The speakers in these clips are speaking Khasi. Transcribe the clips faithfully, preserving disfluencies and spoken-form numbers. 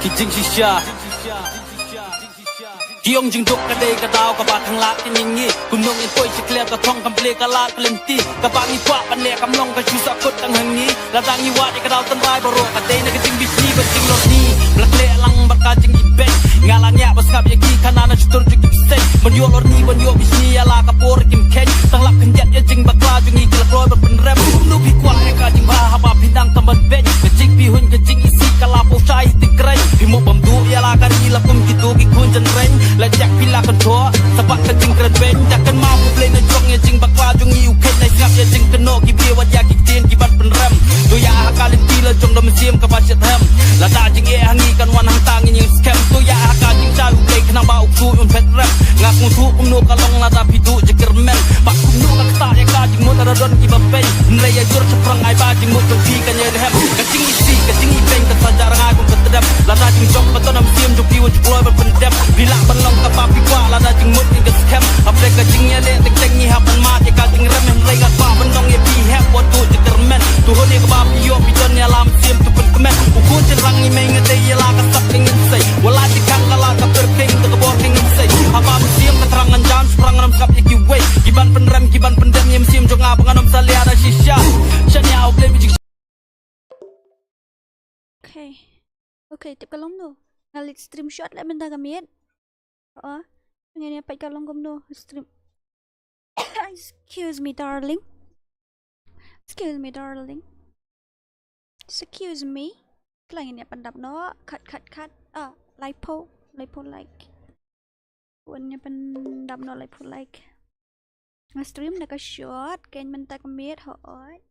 Ki jingshisha. Ki ong jingduk ka dei ka daw kaba khang lad ka jingim. Kumno ngin poi sha khlieh ka thong kam plie ka lad ka lynti. Kaba ngi kwah ban leh kam long ka shu sahkut tang ha ngi. Lada ngi wad ïa ka daw tynrai baroh ka dei na ka jingbishni bad jinglorni. Ba la khleh lang bad ka jingibeiñ. Nga la ngiah ba sngap ïa ki khana na shutur jong ki bseiñ. Ban ïoh lorni ban ïoh bishni ïa la ka por kim kheiñ. Tang lap khyndiat ïa jingbakla jong ngi ki la kloi ban pynrem. Kumno phi kwah ïa ka jingbha haba phi nang tam ban beiñ. Ka jingpyrhuh ka jingisih ka la pynshai ti kren. Phi mo bam duh ïa la ka ri la kum kito ki khun jynreng. La jak phi la kyntoh sa bad ka jingkren beiñ. Dak kan ma pu Blei na jong ïa jingbakla jong ngi u kheiñ. Nai sngap ïa jingkynnoh ki briew wat ïa ki ktien ki ban pynrem. To ïa ha ka lynti la jong da mynsiem kaba shitrhem. Lada jingeh ha ngi kan wan hangta ngin ïeng skhem. To ïa ha ka jingshai u Blei khnang ba u ksuid un phet rem. Nga sngewthuh kumno ka long lada phi duh jingkyrmen. Bad kumno ka ktah ïa ka jingmut lada don kiba peit. Hynrei ïa jur shaphrang ai ba jingmut jong phi kan ïai rhem. Ka jingisih ka jingibeiñ kan sa jah rngai kum ka tdem. Lada jingjop ba don ha mynsiem jong phi wat ju kloi ban pyndem. Phi lah ban long kaba phi kwah lada jingmut ngin ka skhem. Hapdeng ka jingïaleh teng teng ngi hap ban mad ïa ka jingrem. Hynrei nga kwah ban ong ïa phi hep wat duh jingkyrmen. To hun ïa kaba phi ïoh phi don ïa la mynsiem to pynkmen. U khun shynrang ngi mei nga dei ïa la ka sap ka ngin sei. Wat la jingkhang ka la ka pyrkhing da ka bor ka ngin sei. Haba mynsiem ka thrang ngan jam shaphrang ngam sngap ïa kiwei. Ki ban pynrem ki ban pyndem ïa mynsiem jong nga ba ngan ym salia da shisha. Shania u Blei ba jing Okay. Okay, tip ka long no. Nga leit stream shot leh mynta ka miet. Oh, ngin ïa peit ka long kumno stream. Excuse me, darling. Excuse me, darling. Excuse me. Khlem ngin ïa pyndap noh. Cut, cut, cut. Ah, laiphew, laiphew like. Ngin ïa pyndap noh laiphew like. Nga stream na ka shot, keiñ mynta ka miet hooid.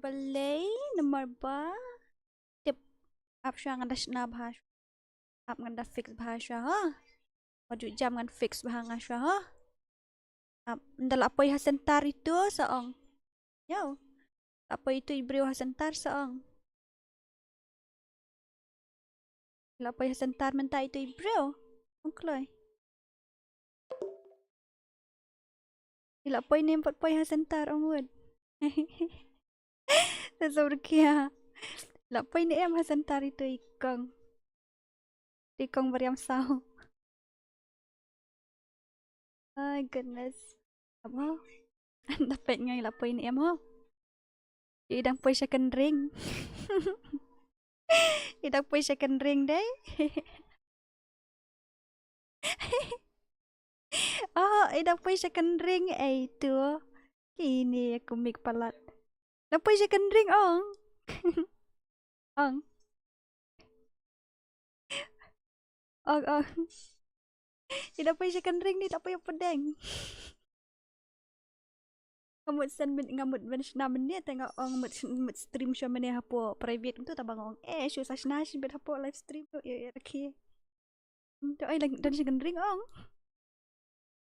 Balei namar ba tip ap shuwa ngan da shna bha. Ap ngan da fix bha shuwa ha. Wat ju jam ngan fix bha nga shuwa ha. Ap nda la poi ha center itu sa ong. Yo. La poi itu i briew ha center sa ong. La poi ha center mynta itu i briew. Ong kloi. I la poi ne em pat poi ha center ong wut. Sa sa berkia. La poi ne em ha center itu i kong. Itu i kong bariam saw. My goodness. Apa? Da peit ngai la poi ne em ho. I dang poi second ring. I dang poi second ring dei. Oh, i dang poi second ring ei tu. Kini aku mik palat. Dang poi second ring ong. Ong. Ong ong. I dang poi second ring ni tak poi pdeng. Nga mut send min nga mut ban shna mynne te nga ong mut mut stream sha mynne hapoh private tu ta ba nga ong eh shu sa shna shi bit hapoh live stream tu ïa ïa rakhe. To ai lang dan shi kan ring ong.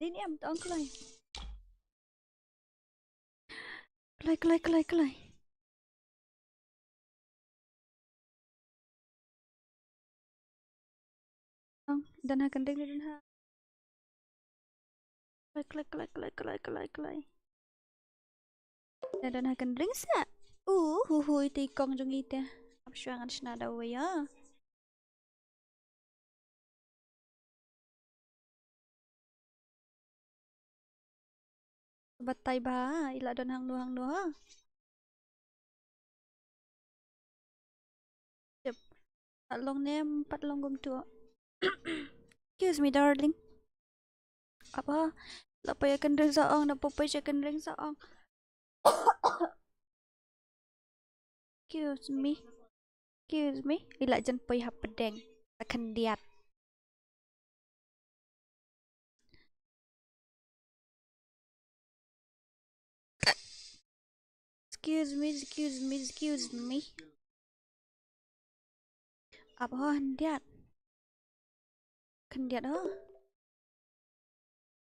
Din em to ong kloi. Kloi kloi kloi kloi. Ong, don ha kan ring, don ha. Kloi, kloi, kloi. Da don ha kan ring sa. Uh, hu hu ite i kong jong ite. Ap shuwa ngan shna da wei ah. Batai ba, i la don hangno hangno ha. Jep. Pat long ne em pat long kumtu. Excuse me, darling. Apa? La poi ha kan ring sa ong, na poi poi ha kan ring sa ong. Excuse me. Excuse me. I la jan poi hapdeng. Sa khyndiat. Excuse me, excuse me, excuse me. Ap ho khyndiat. Khyndiat ho.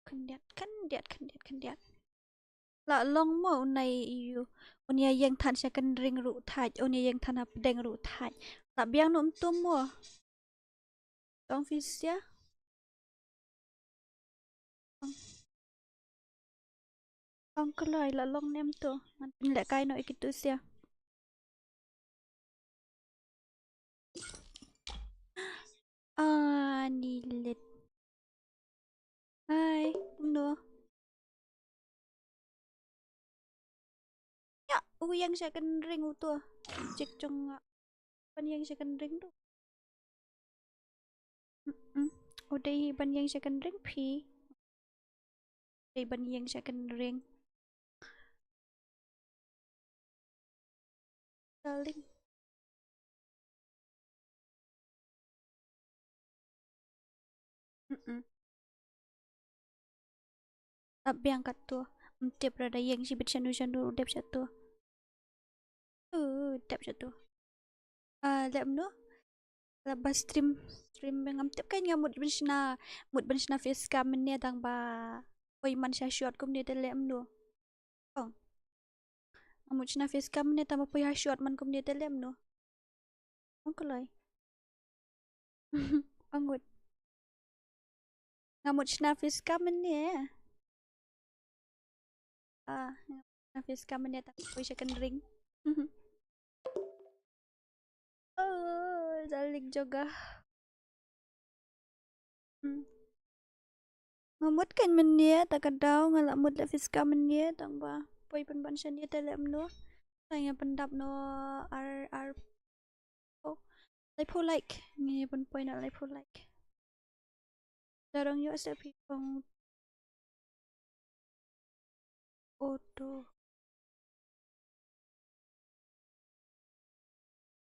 Khyndiat, khyndiat, khyndiat, khyndiat. La long mo u nai ïu. Un ïa ïeng than sha kan ring ruh thait, un ïa ïeng than hapdeng ruh thait. La biang no um tum mo. Tong phi sia. Ong kloi la long ne em to. Ngan pynlehkai noh ïa kitu sia. U ïeng sha ka ring uto. Check jong nga. Ban ïeng sha ka ring tu. Mm-mm. U dei ban ïeng sha ka ring phi. Dei ban ïeng sha ka ring. Darling. Mm-mm. Ap biang katto. Ym tip ra da ïeng shibit shano shano dep shato. Uh, dep shato. Ah, lem no. La ba stream, stream ba ngam tip kan nga mut ban shna, mut ban shna face cam ne tang ba poi man sha shot kumne te lem no. Ong. Nga mut shna face cam ne tang ba poi ha shot man kumne te lem no. Ong kloi. Ong mut. Nga mut shna face cam ne. Ah, nga mut shna face cam ne tang ba poi sha ka ring. Oh, darling jong nga. Hmm. Nga mut kan mynne ta ka daw nga la mut la face cam mynne tang ba poi pynban shane te lem no. Tang ïa pyndap no ar ar. Oh, laiphew like. Ngi pynpoi na laiphew like. Darong ïoh sa phi kong. Auto.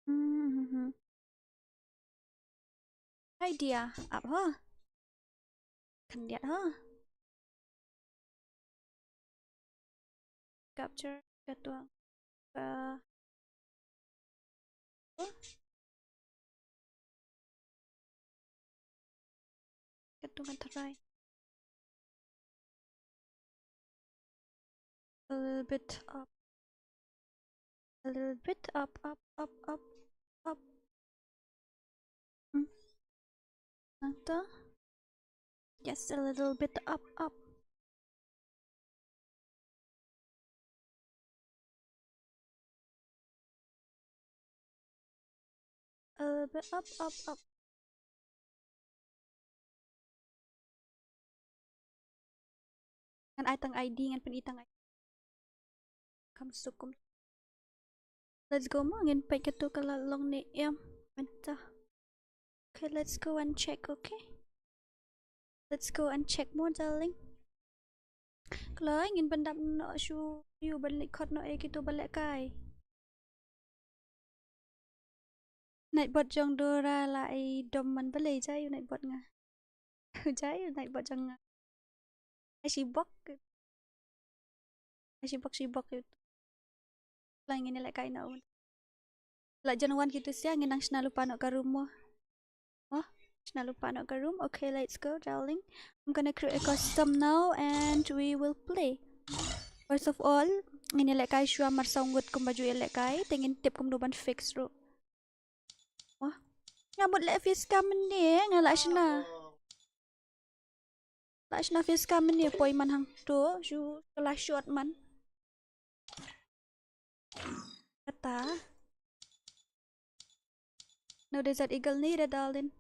Hmm. Idea. Ap ha. Khyndiat ha. Capture. Katuang. Ka. Katuang kan try. A little bit up. A little bit up, up, up, up, up. Hmm. Nangta. Just a little bit up, up. A little bit up, up, up. Ngan ai tang I D, ngan pyn-i tang I D. Kam sukum. Let's go mo, ngin peit katu ka la long ne em mynta. Okay, let's go and check, okay? Let's go and check mo, darling. Kloi, ngin pyndap noh shuh ïa u ban leit khot noh ïa kitu ba lehkai. Nightbot jong Dora la i dom man balei, jai u Nightbot nga. Jai u Nightbot jong nga. Ai shibok. Ai shibok, shibok ïa utu. Kloi, ngin ïa lehkai noh. La jan wan kitu sha, ngin nang shna lypa noh ka room mo. Oh, shna lypa noh ka room. Okay, let's go, darling. I'm gonna create a custom now and we will play. First of all, ngin ïa lehkai shuwa mar saw ngut kumba ju ïa lehkai, te ngin tip kumno ban fix ruh. Wah. Nga mut leh face cam mynne, nga la shna. La shna face cam mynne, poi man hangto, shu la shot man. Kata. No Desert Eagle ni da, darling.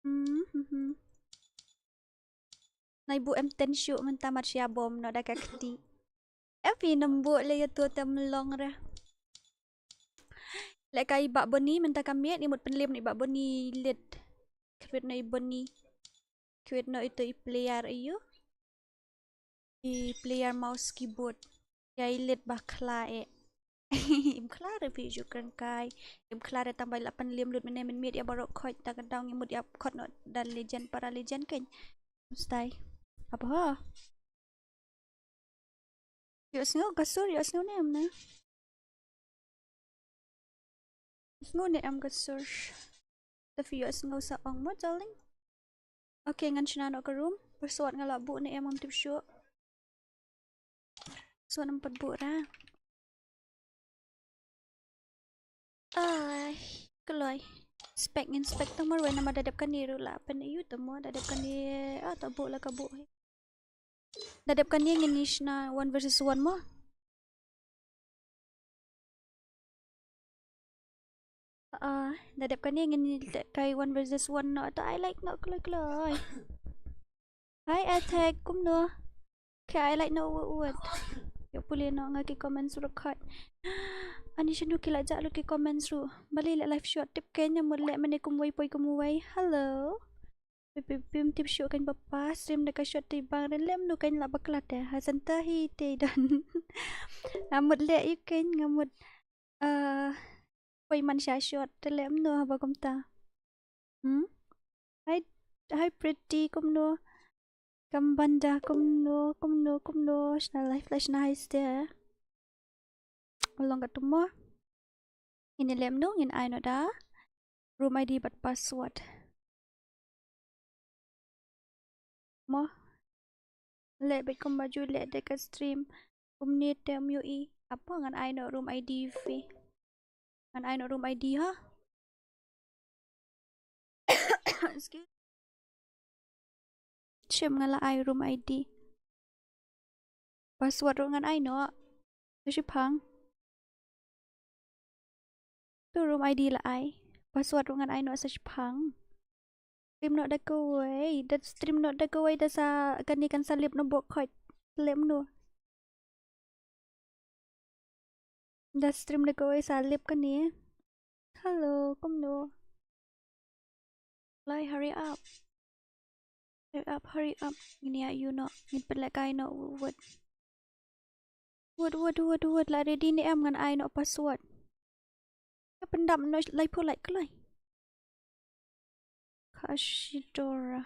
Hmm, hmm, hmm. Nai bu em ten shuh mynta mat sha bom no da ka kti. Em phi nang bu le ïa tu tem long ra. Lehkai Bah Boni mynta ka miet, i mut pynlem ni Bah Boni lit. Create no i Boni. Create no itu i player ayu. I player mouse keyboard. Ïa i lit ba khla eh. Im khla re phi ju kren kai. Im khla re tang ba i la pynlem lut mynne mynmiet ïa baroh khoit ta ka dang i mut ïa khot no da legend para legend kein. Stai. Apa ha? Ïohsngew ka sur, ïohsngew ne em ne? Sngew ne em ka sur. Te phi ïohsngew sa ong mo, darling. Okay, ngan shna noh ka room. Password nga la buh ne em ngam tip shuh. Password ngam pat buh ra. Ai, kloi. Spec, ngin spec tang marwei namar da dep kane ruh la pyn-i ïa u tang mo, da dep kane, ah, ta buh la ka buh. Da dep kane ngin ïa shna one versus one mo. Ah, da dep kane ngin ïa lehkai one versus one noh, to ai like noh kloi kloi. Hi Attack, kumno? Ke ai like noh wut wut. Ïoh pule noh nga ki comments ruh khot. Ani shano ki la jah lut ki comments ruh. Balei leh live shot tip kein, nga mut leh mynne kum wei poi kum wei. Hello. Pi pi pim tip shuh kein papa, stream da ka shot te bang ren lem nu kein la bakla te. Ha santa hi te don. Nga mut leh ïa kein, nga mut, ah, poi man sha shot te lem nu haba kumta. Hmm? Hi, hi Pretty, kumno? Kambanda, kumno, kumno, kumno? Shna live la shna hi ste. Long katto mo. Ngin ïa leh kumno, ngin ai noh da room I D bad password. Mo. Leh bad kumba ju leh da ka stream. Kumne te ym ïohi. Hapoh ngan ai noh room I D phi. Ngan ai noh room I D ha. Excuse. Shim, nga la ai room I D. Password ruh ngan ai noh. Sa shiphang. Tu room I D la ai. Password ruh ngan ai noh sa shiphang. Stream noh da kawei. Da stream noh da kawei da sa kane kan sa lip noh bok khot. Lip noh. Da stream da kawei sa lip kane. Hello, kumno? Lai, hurry up. Hurry up, hurry up. Ngin ïa ïoh noh. Ngin pynleh kai noh wut wut. Wut wut wut wut, la ready ne em, ngan ai noh password. Ka pyndap noh laiphew lait kloi. Kashidora.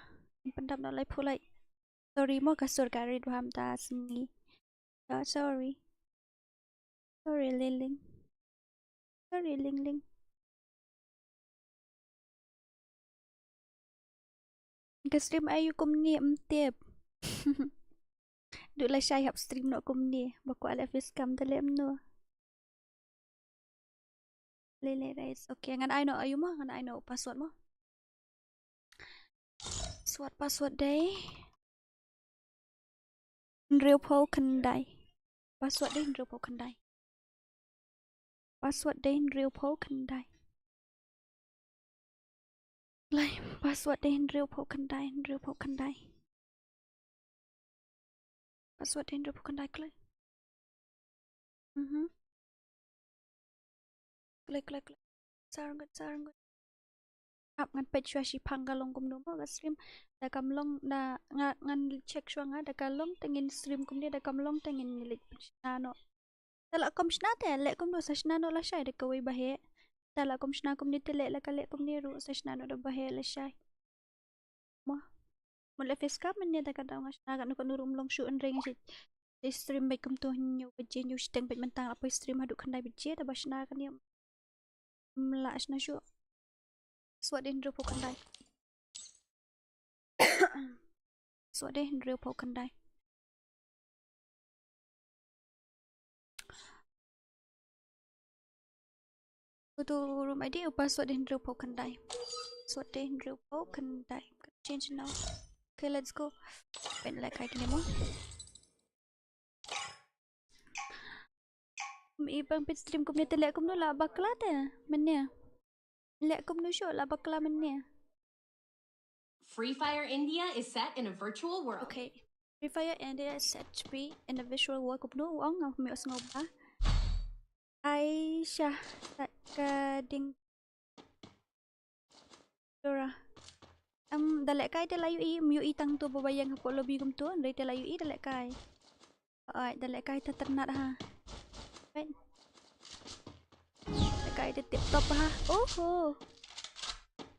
Pyndap noh laiphew lait. Sorry mo, ka sur ka rit bham ta sngi. Oh, sorry. Sorry, Liling. Sorry, Lingling. Ka stream aïu kumne ym tip. Duh lashai hap stream noh kumne. Ba kwah leh face cam te leh kumno. Lele race. Okay, ngan ai noh aïu mo, ngan ai noh password mo. Password, password dei hynriewphew khyndai. Password dei hynriewphew khyndai. Password dei hynriewphew khyndai. Lai, password dei hynriewphew khyndai, hynriewphew khyndai. Password dei hynriewphew khyndai kloi. Mhm. Kloi, kloi, kloi. Sarngut, sarngut. Ap ngan peit shuwa shiphang ka long kumno mo ka stream. Da kam long da nga, ngan check shuwa nga, da ka long te ngin stream kumne, da kam long te ngin leit shna noh. Da la kum shna te leh kumno, sa shna noh lashai da kawei baheh. Da la kum shna kumne te leh la ka leh kumne ruh, sa shna noh da baheh lashai. Mo. Mo leh face cam mynne da ka daw nga shna katno katno ruh ym long shuh, hynrei nga shu stream beit kumto hynñiew baje, hynñiew shiteng beit mynta, nga la poi stream haduh khyndai baje da ba shna kane. Ym lah shna shuh. Password dei hynriewphew khyndai. Password dei hynriewphew khyndai. Utu room I D u password dei hynriewphew khyndai. Password dei hynriewphew khyndai. Change now. Okay, let's go. Pynleh kai kine mo. Ym i pang peit stream kumne te leh kumno, la bakla te mynne. Leh kumno shuh, la bakla mynne. Free Fire India is set in a virtual world. Okay. Free Fire India is set to be in a virtual world. Kumno u ong, ngam khmih sngewbha. Aisha, sa ka ding. Dora. Em, da lehkai te la ïohi, ym ïohi tang to ba ïeng hapoh lobby kumto, hynrei te la ïohi da lehkai. Oi, da lehkai te tyrnat ha. Right. Lehkai te tip top ha. Oho.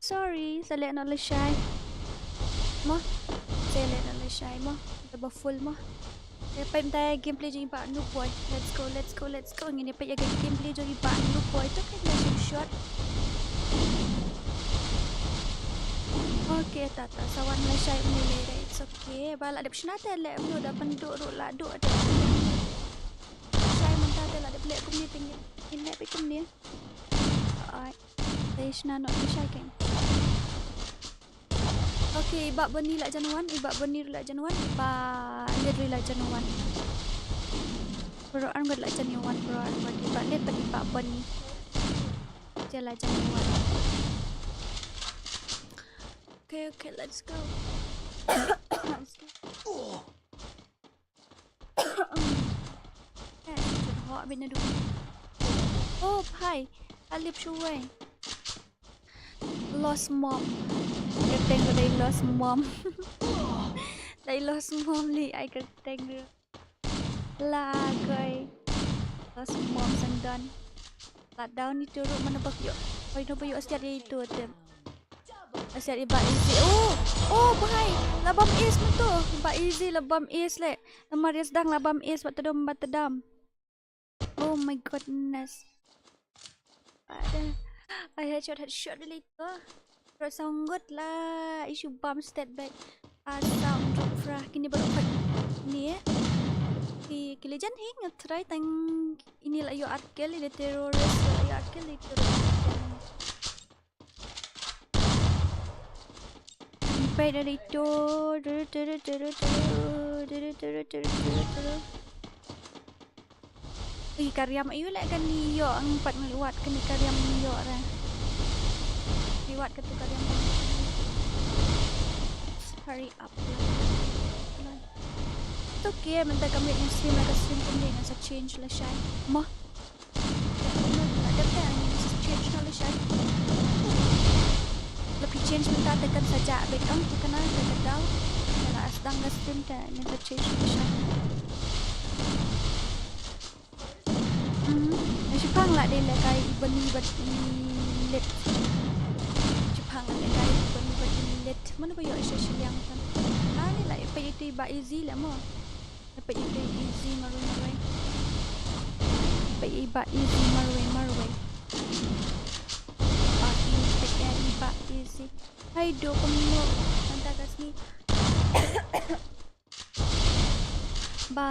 Sorry, sa leh noh lashai. Mo. Sa leh noh lashai mo. Da ba full mo. Ïa peit mynta ïa gameplay jong i Bah Noob Boy. Let's go, let's go, let's go. Ngin ïa peit ïa ka gameplay jong i Bah Noob Boy. To ka lashai shot. Okay, ta ta sa wan lashai mynne lei. It's okay. Ba la dep shna te leh mynno da pynduh ruh la duh te. Lashai mynta te la dep leh kumne te ngin leh peit kumne. Ai. Te shna noh lashai kein. Okay, i Bah Bunny la jan wan, i Bah Bunny ruh la jan wan, i Bah Lid ruh la jan wan. Bro, arngut la jan wan, bro, arngut, i Bah Lid bad i Bah Bunny. Te la jan wan. Okay, okay, let's go. Let's go. Eh, jyrhoh beit naduh. Oh, bhai. Alip shuwei. Lost mom. Kyrteng ko dei lost mom. Dei lost mom li ai kyrteng ko. La koi. Lost mom sngewdon. La down ito ruh mano ba ïoh. Oi no ba ïoh siat ito te. Siat i Bah Easy. Oh, oh bhai. La bam ace mynta. Bah Easy la bam ace leh. Namar ïa sdang la bam ace bad tdom bad tdom. Oh my goodness. Ada. Ai headshot headshot leh ito. Terus sanggut la issue bam step back. Ah, sound drop fra kini baru pat ni eh. Ki ki legend hi ngat try tang ini la ïoh article ini terrorist la ïoh article itu. Pay dari tu. Ih, ka riam ayu leh kani ïoh ang pat ngi wat kani ka riam ïoh ra. Ngi wat katu ka riam. Hurry up. It's okay, mynta ka miet ngan stream la ka stream kumne ngan sa change lashai. Mo. Change noh lashai. La phi change mynta te kan sa jah beit ong te kan sa jah daw. Te la sdang ka stream te ngin sa change noh lashai. Hmm. Shiphang la dei lehkai i Bani bad i Lit. Shiphang la dei lehkai i Bani bad i Lit. Mano ba ïoh sha shiliang kan. Ani la peit ito i Bah Easy leh mo. Peit ito i Easy marwei marwei. Peit i Bah Easy marwei marwei. Bah Easy, peit ïa i Bah Easy. Hai do kumno. Mynta ka sngi. Ba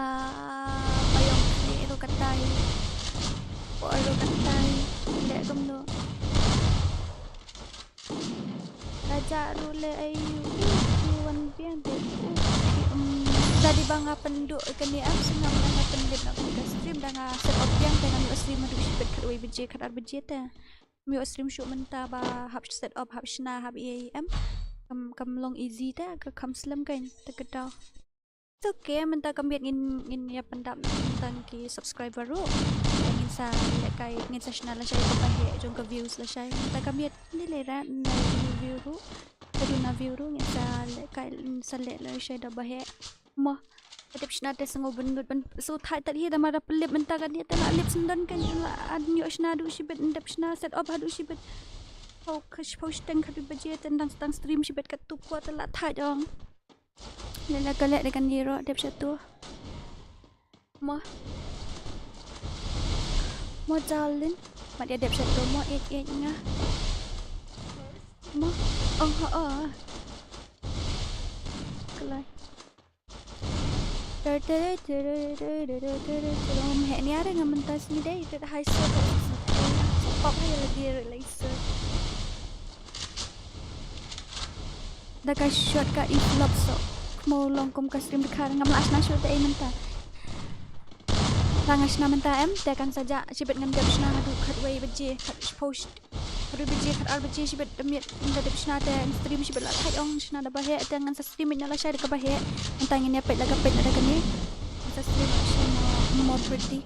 ba ïong ni ero katai. Ko ero katai. Leh kumno. Raja ruh leh ayu. Ki wan biang de. Ki um. Tadi ba nga pynduh kane am sngam da nga pynlip na kane ka stream da nga set up biang te nga ïoh stream haduh shibit khatwei baje khatar baje te. Ym ïoh stream shuh mynta ba hap set up hap shna hap ïa em. Kam kam long easy te ka kam slem kan te ka daw. It's okay, mynta ka miet ngin ngin ïa pyndap tang ki subscriber ruh. Ngin sa lehkai ngin sa shna lashai ba heh jong ka views lashai. Mynta ka miet ni le ra na view ruh. Ka duna view ruh ngin sa lehkai ngin sa leh lashai da ba heh. Mo. Dep shna te sngew bynnud ban sngew thait tat hi da mara pynlip mynta ka ni te la lip sendon kan la an ïoh shna duh shibit dep shna set up haduh shibit. Pau ka pau shteng ka baje te ndang stang stream shibit ka tup ko te la thait ong. Leh la ka leh da kan ïero dep shatu. Mo. Mo darling. Mat ïa dep shatu mo eit eit nga. Mo. Ong ho oh. Kalai. Ter ter ter ter ter ter ter ter. Mo heh ni are nga mynta sini dei ter hai so. Pop hai lagi lai so. Da ka shot ka i flop so. Kmo long kum ka stream dkhar ngam lah shna shot da ei mynta. Tang nga shna mynta em te kan sa jah shibit ngan dep shna haduh khatwei baje khat post. Khatwei baje khatar baje shibit da miet ngan dep shna te stream shibit la thait ong shna da ba heh te ngan sa stream ïa lashai da ka ba heh. Mynta ngin ïa peit la ka peit na da kane. Ngan sa stream shna mo pretty.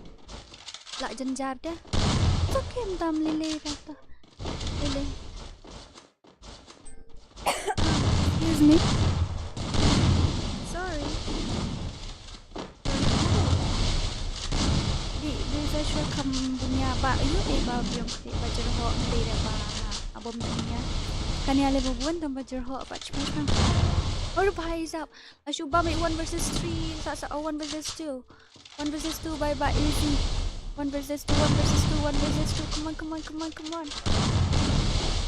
La jynjar te. It's okay mynta ym lei lei kata. Lei lei. Excuse me. Sorry. Di di sa shwa kam bunia ba yu di ba biong di ba jyrhoh di da ba abom dunia. Kan ïa le bubun tam ba jyrhoh ba chmai kam. Or bhai sab. Ashu ba me one versus three sa sa oh, one versus two. One versus two, bye bye, easy. One versus two, one versus two, one versus two. Come on, come on, come on, come on.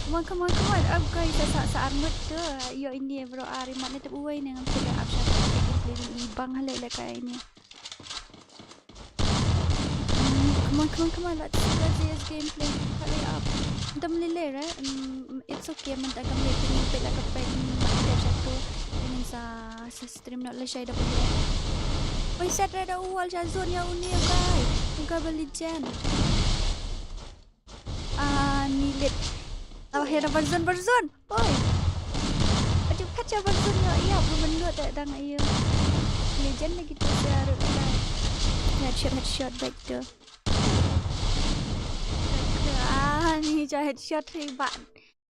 Come on, come on, come on. Up guys, sa sa sa armut tu. Yo ini bro ari mat ni tu uai ni ngam tu ap sha gameplay ni bang hale le kai ni. Mm, come on, come on, come on. Let's let's do this gameplay. Hurry up. Dam lile, right? Mm, it's okay, mynta ka miet ni pela ka pen mat ni satu. Ini sa sa stream na lashai da pun. Oi set ra da wall sha zone ïa uni guy. Uga ba legend. Ah, ni lit. Awa hera barzon barzon. Oi. Aduh kacha barzon ïa ïa ba bendot da dang ïa. Legend lagi tu sia ru da. Headshot, headshot back to. Ah, ni ja headshot hi ba.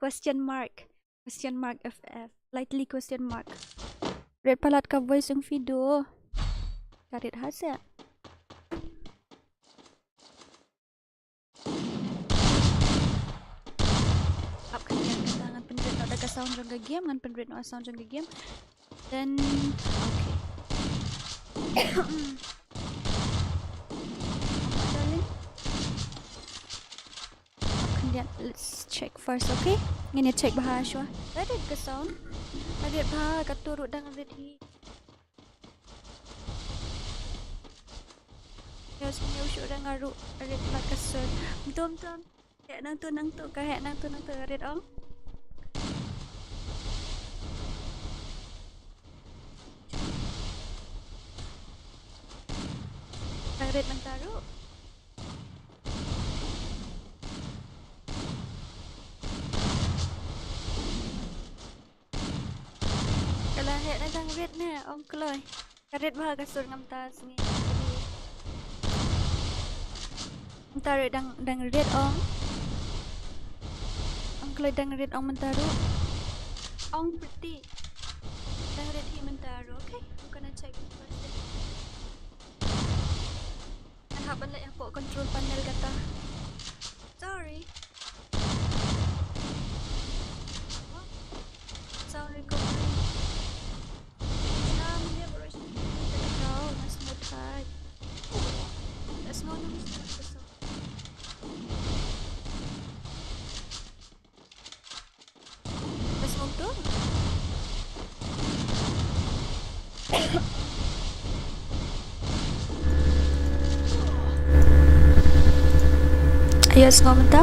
Question mark. Question mark F F. Lightly question mark. Red palat ka voice ong video. Ka red ha se. Ap khyndiat kata ngan pynrit noh da ka sound jong ka game, ngan pynrit noh sound jong ka game. Then, okay. Darling. Ap khyndiat, let's check first, okay? Ngin ïa check bha shuwa. Ka red ka sound. Ka red bha, kato ruh dang red hi. Ïa, sngewsih ruh nga ruh red palat ka sur. Tum tum. Heh nangtu nangtu, ka heh nangtu nangtu, red ong. Ka red mynta ruh. Ka la heh na dang red ne, ong kloi. Ka red bha ka sur ngam ta sngi. Mynta ruh dang, dang red ong. Ong kloi dang red ong mynta ruh. Ong pretty. Dang red hi mynta ruh. Okay, I'm gonna check it first. Ngan hap ban leh hapoh control panel kata. Sorry. Sound recovery. Sa mynne baroh shi kata ka daw, nga sngew thait. Nga sngew nang sngew ka sound. Nga sngew tu. Ïa sngew mynta.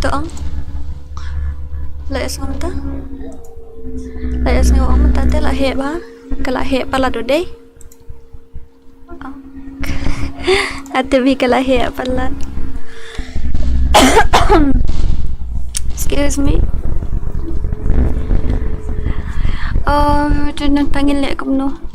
To ong. La ïa sngew mynta. La ïa sngew ong mynta te la heh bha. Ka la heh palat u dei. Ate bi ka la heh palat. Excuse me. Oh, tu nang tangin leh kumno.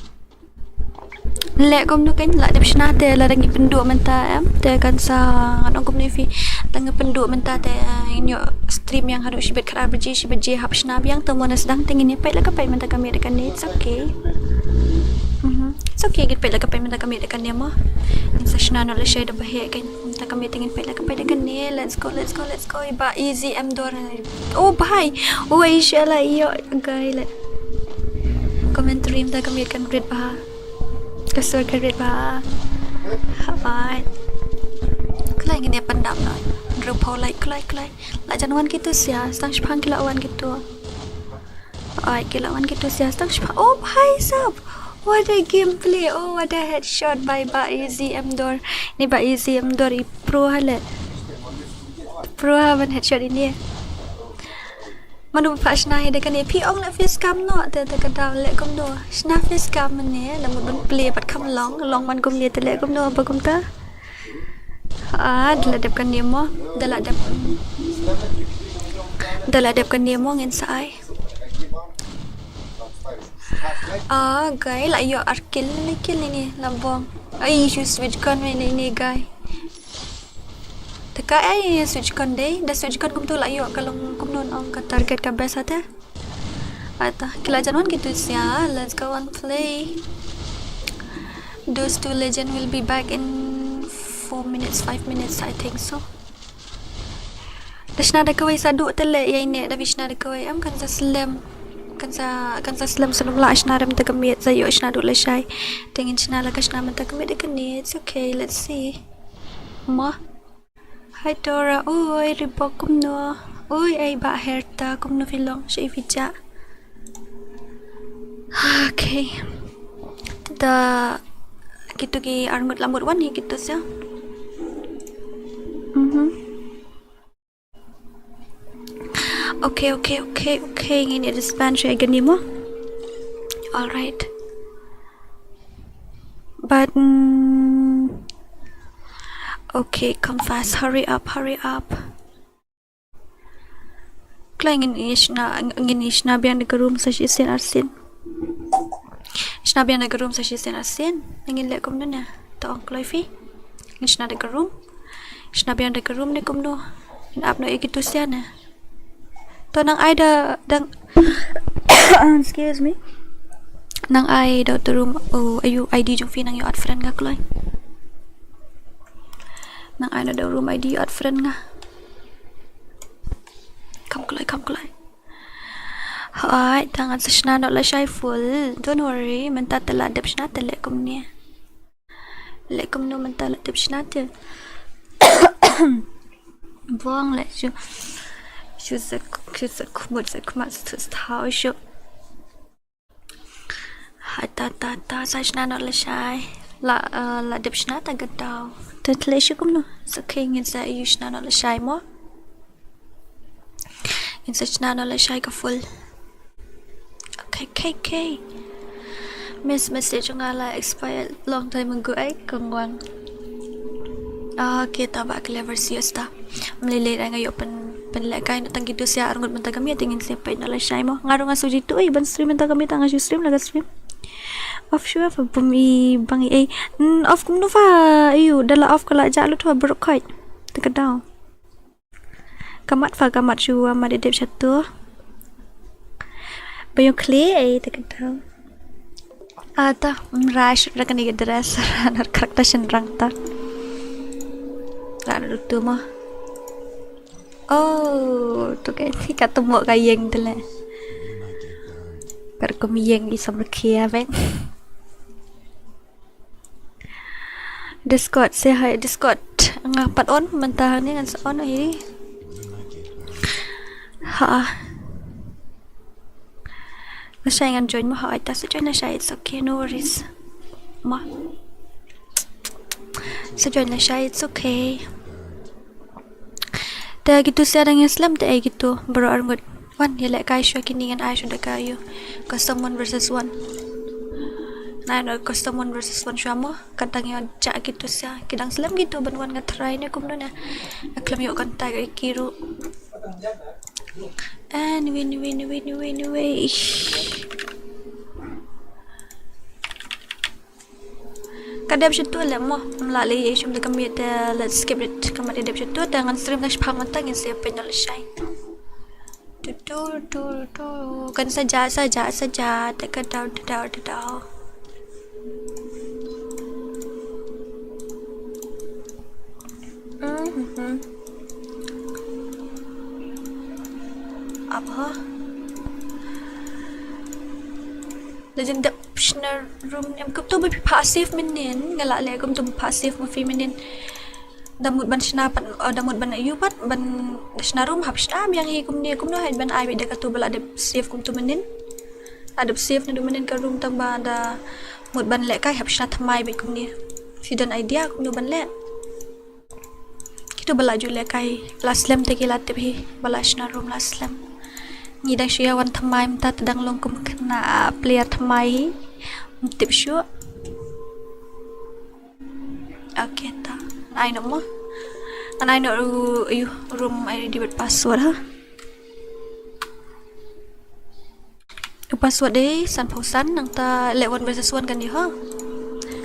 Leh kumno kan la dep shna te la dang ïa pynduh mynta em. Te kan sa ngan ong kumno phi dang ïa pynduh mynta te, eh, ïa stream ïa haduh shibit khat ar baje, shi baje hap shna biang te mo na sdang te ngin ïa peit la ka peit mynta ka miet kane. It's okay. Mhm. It's okay, ngin peit la ka peit mynta ka miet kane mo. Ngin sa shna noh lashai da ba heh kan mynta ka miet te ngin peit la ka peit kane. Let's go, let's go, let's go. Ba easy em dor. Oh bhai. Oh Aisha la ïoh guy la. Commentary mynta ka miet kan rit bha. Ka sur ka rit bha. Hap ai. Kloi ngin ïa pyndap na. Hynriew phew like kloi kloi. La jan wan kitu sia, stang shipang ki la wan kitu. Ai ki la wan kitu sia, stang shipang. Oh bhai sab. What a gameplay. Oh what a headshot by Ba Easy M Dor. Ni Ba Easy M Dor i pro hale. Pro ha ban headshot ini. Mano ba phah shna hi da kane, phi ong la face cam noh te, te ka daw leh kumno. Shna face cam ne, la mut ban play pat kham long, long man kumne te leh kumno ba kumta. Ah, da la dep kane mo, da la dep. Da la dep kane mo ngin sa ai. Ah, guy, la ïoh ar kill, ni kill ni, la bom. Ai, shu switch gun ne, ni guy. Te ka ai switch gun dei, da switch gun kumtu la ïoh ka long kumno ong ka target ka best ate. Ata, ki la jan wan kitu sia, let's go and play. Those two legend will be back in four minutes, five minutes, I think so. Da shna da kawei sa duh te leh ïa ine da phi shna da kawei em kan sa slem. Kan sa, kan sa slem sa num la shna rem da ka miet sa ïoh shna duh lashai. Te ngin shna la ka shna mynta ka miet da kane, it's okay, let's see. Mo. Hi Dora, oi Reebok kumno? Oi ai Ba Herta kumno phi long, sha i phi jah? Okay. Da kitu ki arngut la mut wan hi kitu sia. Mhm. Okay, okay, okay, okay. Ngin ïa disband sha kane mo. All right. But mm, okay, come fast. Hurry up, hurry up. Kloi ngin ïa shna, ngin ïa shna biang da ka room sa shisien arsien. Shna biang da ka room sa shisien arsien. Ngin leh kumno ne? To ong kloi phi. Ngin shna da ka room. Shna biang da ka room ne kumno? Ngin ap noh ïa ki tusia ne. To nang ai da dang excuse me. Nang ai da uto u room, oh, aiu I D jong phi nang ïoh add friend nga kloi. Nang ai da uto u room I D ïoh add friend nga. Kam kloi, kam kloi. Hooid, te ngan sa shna noh lashai full. Don't worry, mynta te la dep shna te leh kumne. Leh kumno mynta la dep shna te. Bong leh shu. Shu sa, shu sa khmut sa khmat sa thaw shu. Hai ta ta ta sa shna noh lashai. La, eh, la dep shna ta ka daw. Te tle shu kumno. Sa khei ngin sa ïa shna noh lashai mo. Ngin sa shna noh lashai ka full. Okay, okay, okay. Miss message nga la expired long time ago ai kongwang. Ah, okay, ta ba clever siesta. Mlei lei nga ïoh pyn, pynlehkai noh tang ki tusia arngut mynta ka miet te ngin sa peit noh lashai mo. Nga ruh nga shu jitu ei ban stream mynta ka miet te nga shu stream la ka stream. Off shuwa pha bym i bang i ei. Mm, off kumno pha aiu da la off ka la jah lut pha baroh khoit. Te ka daw. Ka mat pha ka mat shuwa mat ïa dep shatu. Ba ïoh khlieh ei te ka daw. Ata, mm, rush ra kane ka dress, ra nar krak ta shynrang ta. Ra nar tu ma. Oh, tu ka ni ka tu mo ka ïeng tu le. Ka kum ïeng i samrkhia bek. Discord, say hi Discord. Nga pat on mynta hangne ngan sa on hi. Ha. Nga shai ngan join mo ha, ai ta sa join na shai, it's okay, no worries. Ma. Sa join na shai, it's okay. Te kitu sia dang ïa slem te ai kitu baroh arngut. Wan ïa lehkai shuwa kine ngan ai shuwa da ka ïa custom one versus one. Ngan ai noh custom one versus one shuwa mo. Ka dang ïa jah kitu sia ki dang slem kitu ban wan nga try ne kumno ne. Nga khlem ïoh contact ïa ki ruh. Anyway, anyway, anyway, anyway, anyway. Ka dep shatu leh mo, ym lah leh ïa shim da ka miet te, let's skip it. Ka mat ïa dep shatu te ngan stream tang shipang mynta ngin sa ïa peit noh lashai. Tu tu tu tu. Kan sa ja sa ja sa ja te ka daw te daw te daw. Mhm. Apa? Legend dep shna room em kumto ba phi passive mynnin, nga lah leh kumto ba passive ma phi mynnin. Da mut ban shna pat, oh, da mut ban ïa pat ban shna room hap shna biang hi kumne kumno hi ban ai beit da katu ba la dep save kumto mynnin. La dep save naduh mynnin ka room tang ba da mut ban lehkai hap shna thymmai beit kumne. Phi don idea kumno ban leh? Kitu ba la ju lehkai la slem te ki la tip hi ba la shna room la slem. Ngi dang shu ïa wan thymmai mynta te dang long kum khynnah player thymmai hi. Ym tip shuh. Okay ta. Ai noh mo. Ngan ai noh ru, ïa u room I D bad password ha. U password dei san phew san nangta leh one versus one kan dei ho.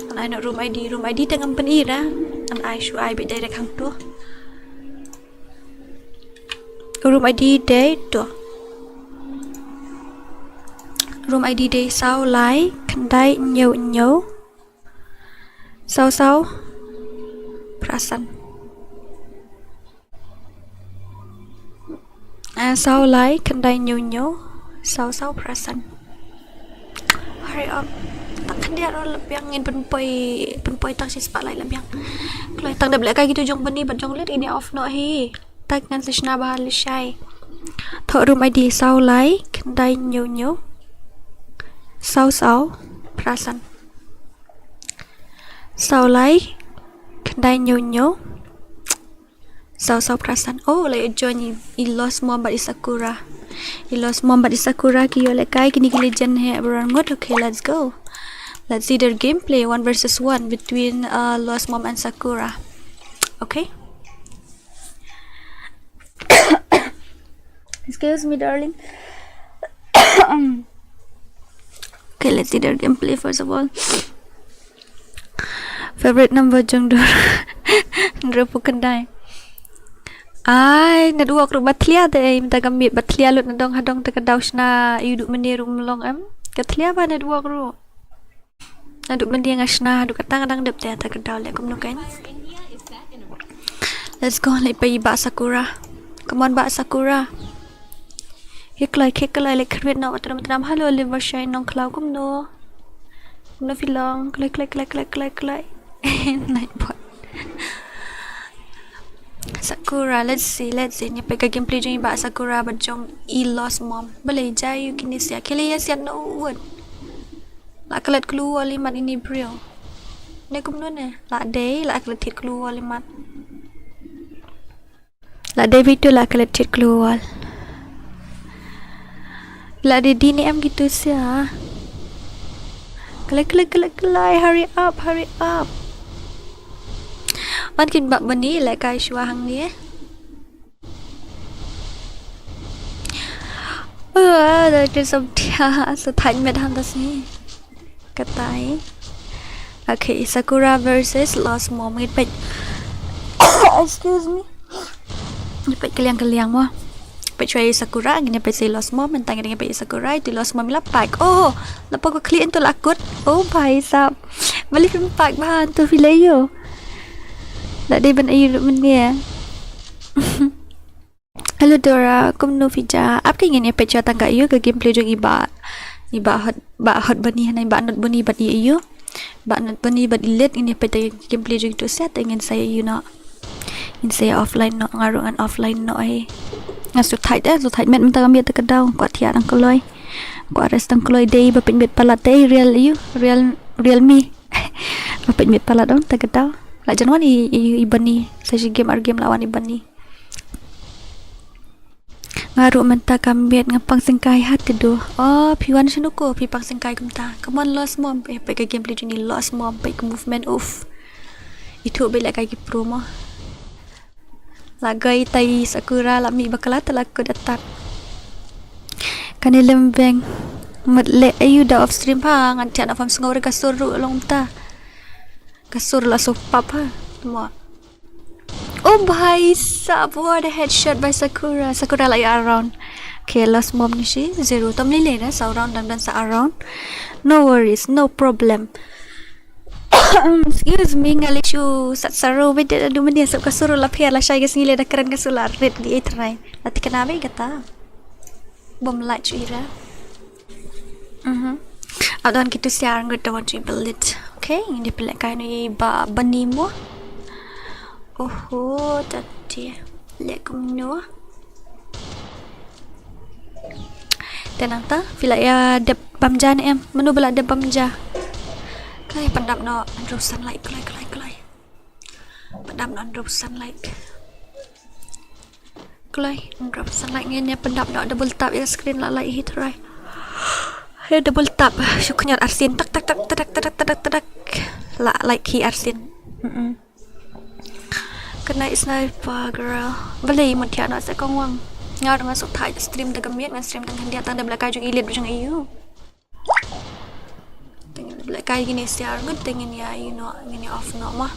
Ngan ai noh room I D, room I D te ngam pyni ra. Ngan ai shu ai beit direct hangto. U room I D dei to. Room I D dei saw lai khyndai hynñiew hynñiew. Saw saw phra san. Ah, saw lai khyndai hynñiew hynñiew. Saw saw phra san. Hurry up. Tang khyndiat ruh la biang ngin pynpoi, pynpoi tang shi spah lai la biang. Kloi tang dep lehkai kitu jong bani bad jong lit ini off noh hi. Tak ngan sa shna bha lashai. Thoh room I D saw lai khyndai hynñiew hynñiew. Saw saw phra san. Saw lai khyndai hynñiew hynñiew. Saw saw phra san. Oh, la ïa join i, i Lost Mom bad i Sakura. I Lost Mom bad i Sakura ki ïoh lehkai kine ki legend hi baroh arngut. Okay, let's go. Let's see their gameplay one versus one between, uh, Lost Mom and Sakura. Okay. Excuse me, darling. Okay, let's see their gameplay first of all. Favorite number jong Dora. Hynriewphew khyndai. Ai, network ruh ba thlia te, mynta ka miet ba thlia lut nadong hadong te ka daw shna, ïoh duh mynne ruh mlong em. Ka thlia ba network ruh. Haduh mynta nga shna, haduh kata nga dang dep te, ta ka daw leh kumno kan. Let's go, leit peit i Bah Sakura. Come on, Bah Sakura. Hi kloi, hi kloi, leit khyndiat noh, wat ram tram. Hello, Livershine Nongkhlaw, kumno? Kumno phi long? Kloi, kloi, kloi, kloi, kloi, kloi. Nightbot. Sakura, let's see, let's see. Ngin ïa peit ka gameplay jong i Bah Sakura bad jong i Lost Mom. Balei jia ïa u kine sia. Khie leit ïa siat noh wut. La klet clue wall i mat ine i briew. Ne kumno ne? La dei, la klet thied clue wall i mat. La dei bitu la klet thied clue wall. La dei dih ne em kito sia. Klet, klet, klet, klet, hurry up, hurry up. Wan kin bak bani lehkai shuwa hangne. Wah, da kin samthia, sa thait met hangta sngi. Katai. Okay, Sakura versus Lost Mom. Ngin peit. Excuse me. Ngin peit kylliang kylliang mo. Peit shuwa i Sakura, ngin peit sa i Lost Mom, mynta ngin peit i Sakura, itu i Lost Mom i la pack. Oh, la pack ko khlieh into la kut. Oh, bhai sab. Balei phim pack bha into phi leh ïoh. La dei ban ïoh mynne. Hello Dora, kumno phi jia? Ap ka ngin ïa peit shuwa tang ka ïoh ka gameplay jong i Bah, i Bah Hot, Bah Hot Bunny hana i Bah Not Bunny bad i ïoh. Bah Not Bunny bad i Lit ngin ïa peit ka gameplay jong itu sia te ngin sa ïoh noh. Ngin sa ïa offline noh, nga ruh ngan offline noh ai. Nga shu thait eh, shu thait met mynta ka miet te ka daw, kwah thiah tang kloi. Kwah rest tang kloi dei ba peit met palat te real ïoh, real, real me. Ba peit met palat ong te ka daw. La jan wan i, i, i Bunny, sa shi game ar game la wan i Bunny. Nga ruh mynta ka miet nga pang syngkai ha te do. Oh, phi wan shano ko, phi pang syngkai kumta. Come on, Lost Mom. Eh, peit ka gameplay jong i Lost Mom, peit ka movement, uff. Itu beit lehkai ki pro mo. La goi tai Sakura la mih bakla te la kut attack. Kane lem beng. Mut leh ayu da off stream ha, ngan thiah na pham sngew re ka sur ruh long ta. Ka sur la so pap ha. Mo. Oh bhai sab, what a headshot by Sakura. Sakura la ïa around. Okay, Lost Mom ni shi zero. Tom lile na sa round dang dang sa around. No worries, no problem. Excuse me, nga leh shu sat saru bad da du mane sab ka sur la pher la shai ka sngi leh da kren ka sur la rit di e trai. La tikna bad kata. Bom light shu ira. Mhm. Adon kitu siar ngut da wan shu build it. Okay, ini pelek kai ni ba bani mo. Oho, tati. Leh kumno. Te nangta phi la ïa dep bam ja ne em? Mano ba la dep bam ja? Kloi pyndap noh hynriew san like, kloi, kloi, kloi. Pyndap noh hynriew san like. Kloi hynriew san like, ngin ïa pyndap noh, double tap ïa screen la like hi trai. He double tap, shu khñiot arsien tak tak tak tak tak tak tak tak. La like hi arsien. Mm-mm. Kane sniper girl. Balei mut thiah noh se kong wang. Nga ruh nga suk thait stream da ka miet, ngan stream tang khyndiat tang da blak kai jong i Lit jong i yu. Tang da blak kai kine siar ngut tang ngin ïa ïoh noh, ngin ïa off noh ma.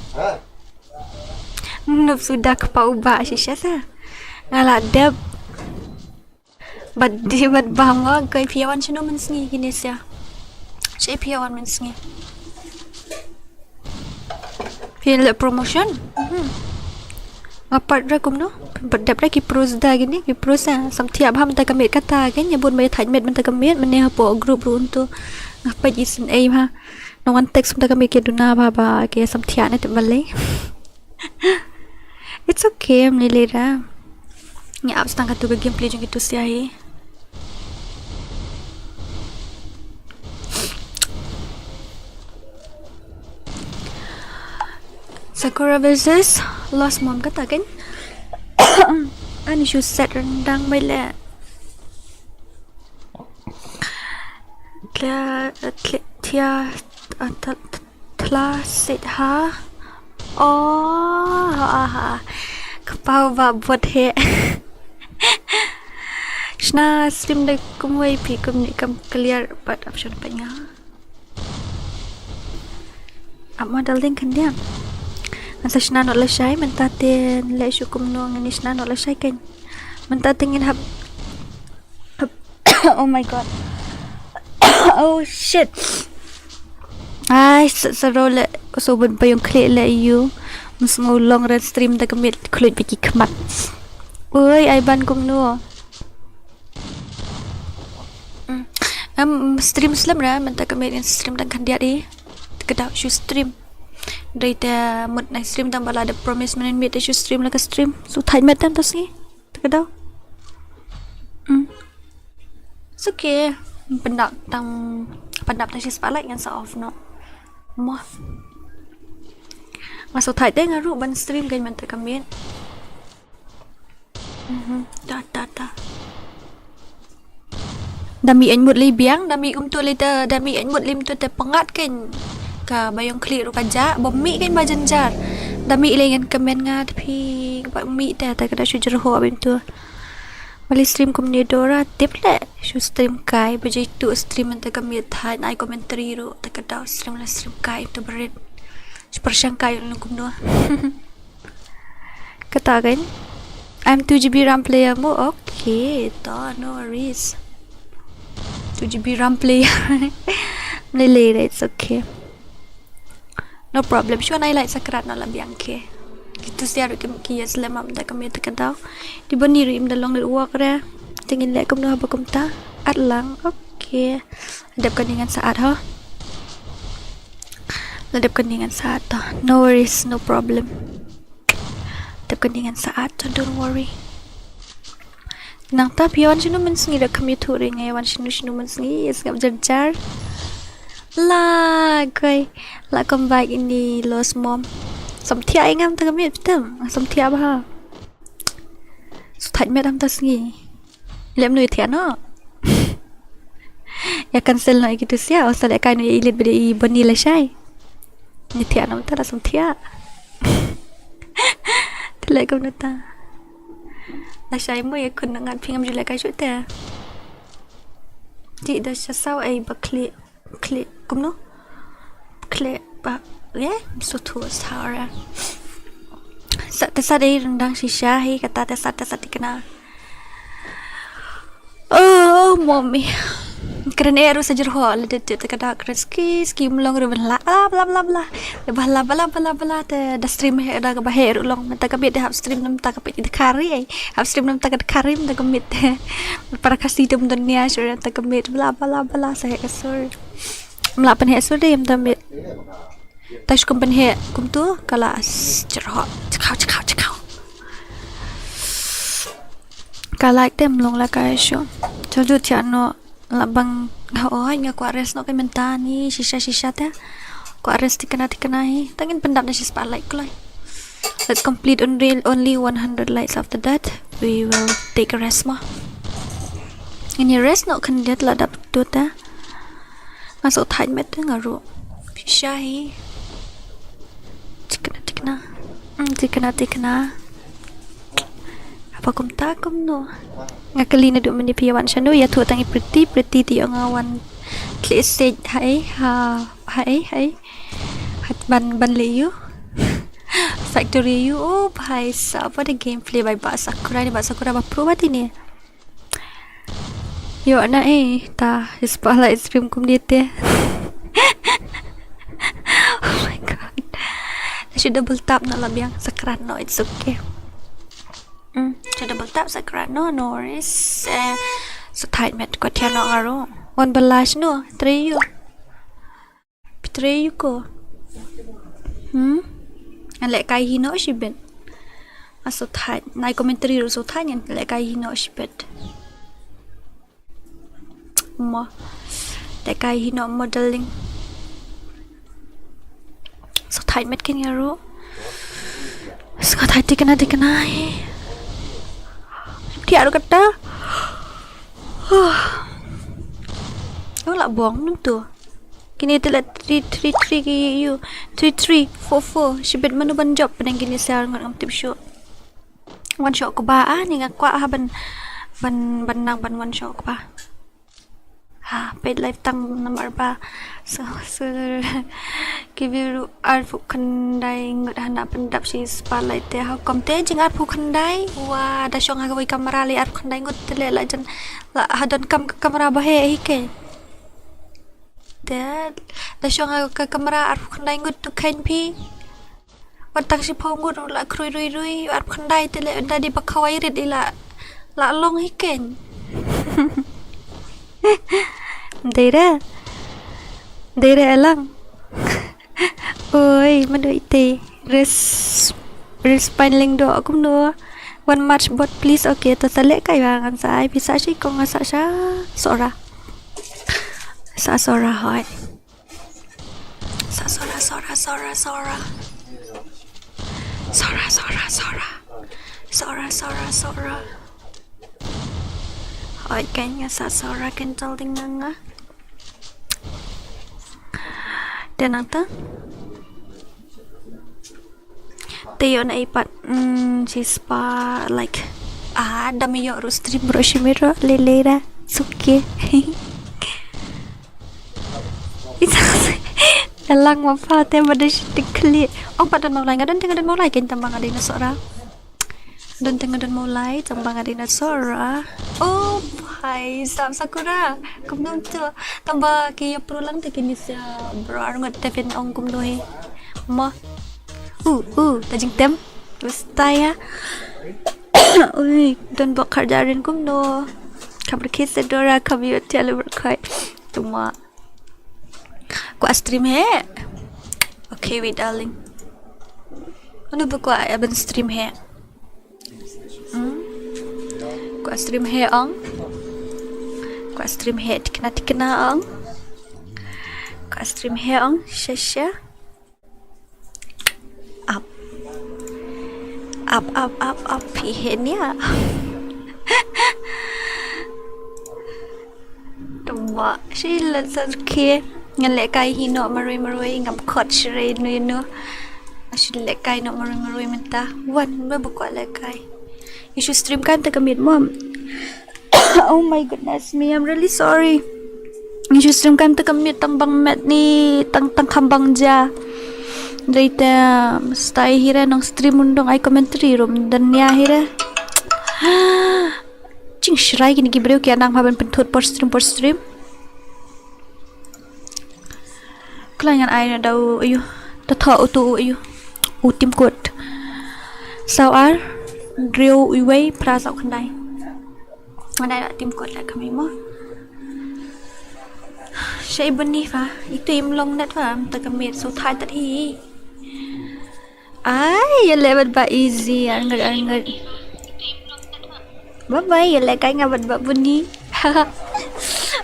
Nup suda kpa u Bah shisha sa. Nga la dep. Bad di bad bam wa, koi phi wan shano mynsngi kine sia. Shi phi wan mynsngi. Phi leh promotion. Mhm. Nga pat ra kumno? Bad dep ra ki pros da kine, ki pros sa. Samthiah bha mynta ka miet kata, kane bun ba ïa thait miet mynta ka miet, mynne hapoh group ruh un tu. Nga pat i sien ei bha. Nong wan text mynta ka miet ki duna bha ba ki samthiah ne te balei. It's okay, em lei lei da. Ngi ap tang katu ka gameplay jong kitu sia hi. Sakura versus Lost Mom kata kan. Ani shu set rendang bai le. Tla, tla, tia, a, ta, ta, tla, sit ha. Oh, ha, ha. Kpa u Bah bot he. Shna stream da kumwei phi kumne kam clear pat option pa nga. Ap ma dal ding khyndiat. Ngan sa shna noh lashai, mynta te leh shuh kumno ngan ïa shna noh lashai kan. Mynta te ngin hap, hap. Oh my god. Oh shit. Ai, sa, sa ro le, so bad ba ïong khlieh le ïu. Ym sngew long ren stream da ka miet khluit bad ki khmat. Oi, ai ban kumno. Mm. Em, stream slem ra, mynta ka miet ngan stream tang khyndiat i. Te ka daw shu stream. Dei te mut nai stream tang ba la da promise mynnin miet te shu stream la ka stream. Shu thait met tang ta sngi. Te ka daw. Mm. It's okay. Pyndap tang, pyndap tang shi spotlight ngan sa off noh. Mo. Nga shu thait te nga ruh ban stream kan mynta ka miet. Mhm. Ta, ta, ta. Da mih ain mut lei biang, da mih kumto lei te, da mih ain mut lei kumto te pyngngad kan. Kaba ïong khlieh ruh ka jah, ba mih kan ba jynjar. Da mih lei ngan kmen nga te phi ba mih te, te ka da shu jyrhoh ba kumto. Ba lei stream kumne Dora, tip le. Shu stream kai, ba jai tu stream mynta ka miet thait, ai commentary ruh, te ka da stream la stream kai, te ba rit. Shu pyrshang kai lung kumno. Kata kan. I'm two G B RAM player mo. Okay, to no worries. Two G B RAM player. Mlele, it's okay. No problem. Shu nai lai sakrat no la biang ke. Kitu sia ruh kim ki yes lemam da kami ta ka daw. Di bani ruh im da long lit work re. Tingin le kumno haba kumta. At lang. Okay. Dep ka ningan saat ha. La dep ka ningan saat to. No worries, no problem. Dep ka ningan saat to, don't worry. Nangta phi wan shinu mynsngi da kham ïathuh ring, wan shinu shinu mynsngi, ïa sngap jar jar. La koi, la come back ini los mom. Samthiah ngam ta kami pitam, samthiah ba. Suthat met am ta sngi. Lem nu thiah no. Ïa cancel no ïa kitu sia, o sa leh kai no ïa ilit bede i bani lashai. Ni thiah no ta la sum thiah. Te leh kum no ta. Lashai mo ïa kun ngan phi ngam ju leh kai shu te. Ti da sha saw ai ba khlieh. Khlieh kumno? Khlieh ba, eh? Suthu sara. Sa te sa dei rendang shisha hi kata te sa te sa tikna. Oh, mommy. Kren eru sa jyrho le de te kada kren ski ski mlong ru bla bla bla bla. Bla bla bla bla bla te da stream he da ba he ru long mynta ka bit de hap stream mynta ka bit de kari ai. Hap stream mynta ka kari mynta ka mit. Para kasi tum dunia sure ta ka mit bla bla bla sa he ka sur. Mla pynheh sur de mynta mit. Ta shu kum pynheh kumtu ka la jyrho chakhaw chakhaw chakhaw. Ka la te mlong la ka shu. Chal ju thiah no la bang ha oi nga kwah rest no ka mynta ni shisha shisha te. Kwah rest tikna tikna hi. Tangin pyndap na shi spotlight kloi. Let's complete only, only one hundred likes. After that we will take a rest mo. Ini rest no kan dia la dap tu ta. Nga so thait met nga ru. Shisha hi. Tikna tikna. Hmm, tikna tikna. Apa kumta kumno? Nga kali na du mani pia wan shanu ya thu tang i pretty pretty ti nga wan. Kli stage hai ha hai hai. Hat ban ban le yu. Factory yu, oh bhai sab, what a gameplay by Bah Sakura ni, Bah Sakura ba pro ba tini. Yo na eh ta ispa la stream kum dia te. Oh my god. Should double tap na la biang sakrat no, it's okay. Mm, should double tap sakrat no, no worries. Eh, so tight met ko tiano ngaro. One balash no, three you. Betray yu ko. Hmm? An leh kai hi no shibit. Aso thait. Nai commentary ru so thait ngan leh kai hi no shibit. Mo. Leh kai hi no modeling. So thait met ken ru. So thait tikna tikna hi. Tiaru kata. Oh la bong num tu. Kini te la three three three ki yu three three four four. Shibit manu ban jop penang kini ser ngat ngam tip shu. Wan shok ba ah ni nga kwah ha ban ban ban nang ban wan shok ba. Ha paid life tang namar ba. So so Ki view ruh arphew khyndai ngut hana pyndap shi spotlight te ha u kam te jing arphew khyndai. Wa da shong ha kawei kamra lei arphew khyndai ngut te lei la jan la ha donkam ka kamra ba heh hi ke. Te da shong ha ka kamra arphew khyndai ngut tu khein phi. Wat tang shiphew ngut ruh la khrui rui rui arphew khyndai te lei da di ba khawai rit i la la long hi kein. Dei re. Dei re elang. Oi, mano ite. Res Respine Lyngdoh kumno. One match bot please. Okay, to sa lehkai ba ngan sa ai pisa shi kong nga sa sha Sora. Sa Sora hoi. Sa Sora, Sora, Sora, Sora. Sora, Sora, Sora. Sora, Sora, Sora. Hoi, kan nga sa Sora kan tol ding nga. Te nangta te ïoh na iPad. Hmm, jispa like. Ah, da me ïoh ruh stream ruh shimit ruh lele da. Suke. Isa. Dalang ma pa te ma da shi te kli. Ong pat don Mawlai, nga don te nga don Mawlai kan tamba nga dei na Sora. Don te nga don Mawlai tamba nga dei na Sora. Oh, bhai sahab Sakura. Kumno to. Tamba ki ïa prulang te kini sa bro arngot te phin ong kumno hi. Ma. U u ta jingtem. Basta ïa. Ui, don bok kharjarin kumno. Khabar khis Dora khabar ïa tialu berkhai. Tuma. Kwah stream heh. Okay, wait darling. Anu ba kwah ïa ban stream heh. Hmm. Kwah stream heh ong. Kwah stream heh tikna tikna ong. Kwah stream heh ong. Sha sha. Up. Up up up up phi heh nia. Tuma shi la sa ke. Ngan lehkai hi noh marwei marwei ngam khot shrei nu nu. Shi lehkai noh marwei marwei mynta. Wan me ba kwah lehkai. Ïa shu stream kan te ka miet mom. Oh my goodness me, I'm really sorry. Ïa shu stream kan te ka miet tang bang met ni tang tang kham bang ja. Dei te stai hi re nong stream un dong ai commentary rum dania hi re. Jingshrai kini ki briew ki anang ha ban pynthut por stream por stream. Khlaiñ ngan ai na da u ayu. Ta thoh u tu u ayu. U tim kut. Saw ar. Hynriew uwei phra saw khyndai. Ngan ai da tim kut la kami mo. Shai bani fa. Itu im long net fa. Ta kami so thai tat hi. Ai, ïa leh bad ba easy, arngut arngut. Bye bye, ïa leh kai nga bad ba buni.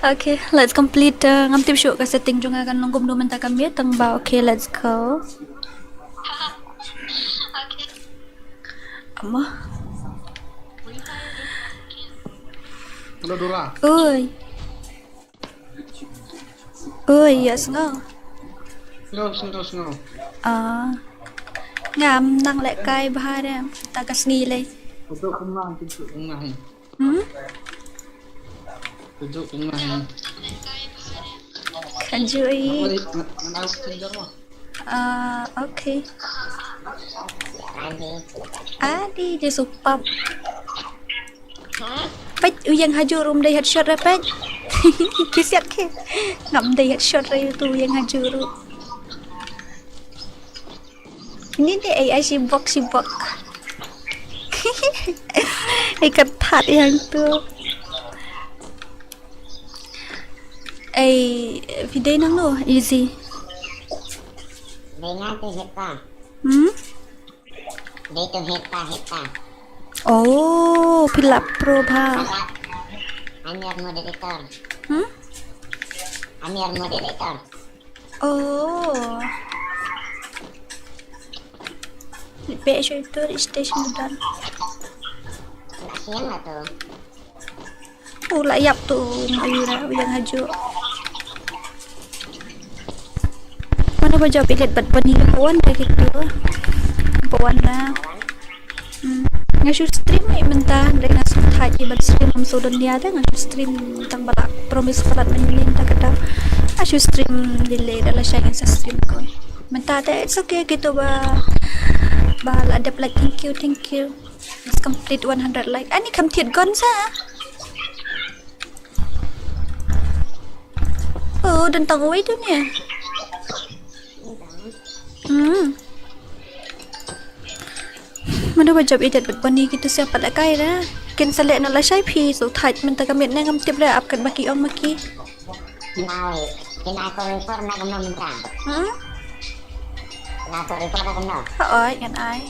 Okay, let's complete. Uh, ngam tip shuh ka setting jong nga kan long kumno mynta ka miet tang ba. Okay, let's go. Ama. Hello Dora. Oi. Oi, ïa sngew. Sngew, sngew, sngew. Ah. Ngam nang lehkai bha re, ta ka sngi lei. Ka juh kumno, ka juh kumno hi. Hmm? Ka juh kumno hi. Ka juh i. Ngan, ngan, ngan, ngan, ngan, ngan, Ah, okay. Adi je supap. Peit, u ïeng hajuh ruh ym dei headshot re peit. Ki siat ki. Ngam dei headshot re tu u ïeng hajuh ruh. Ni dei ai ai shibok shibok. Ai ka that ïa tu. Ai phi dei nangno easy. Dei nga te heta. Hmm? Dei tu heta heta. Oh, phi la pro bha. Amir moderator. Hmm? Amir moderator. Oh. Be shu itu di station mudan. Siang lah tu. U la ïap tu ma ïura u ïeng hajuh. Mano ba jop ilet bad bani ba wan ba kitu. Ba wan na. Hmm. Nga shu stream ni mynta dei nga shu thait i ban stream am so don nia de nga shu stream tang ba la promise palat mynnin ta kata. Nga shu stream dile da la shai ngan sa stream ko. Mynta te it's okay kito ba, ba la dep like, thank you, thank you. Let's complete one hundred like. Ani kham thied gon sa. Oh, don tang uwei tu ne. Hmm. Mano ba jop edit bad Bani kito siap pat la kai da. Kin sa leh na lashai phi so thait mynta ka miet ne ngam tip da ap kat ba ki ong ma ki. Nai, nai ko nai por na ko nai mynta. Hmm? Nai ko nai por na ko nai. Oi, ngan ai.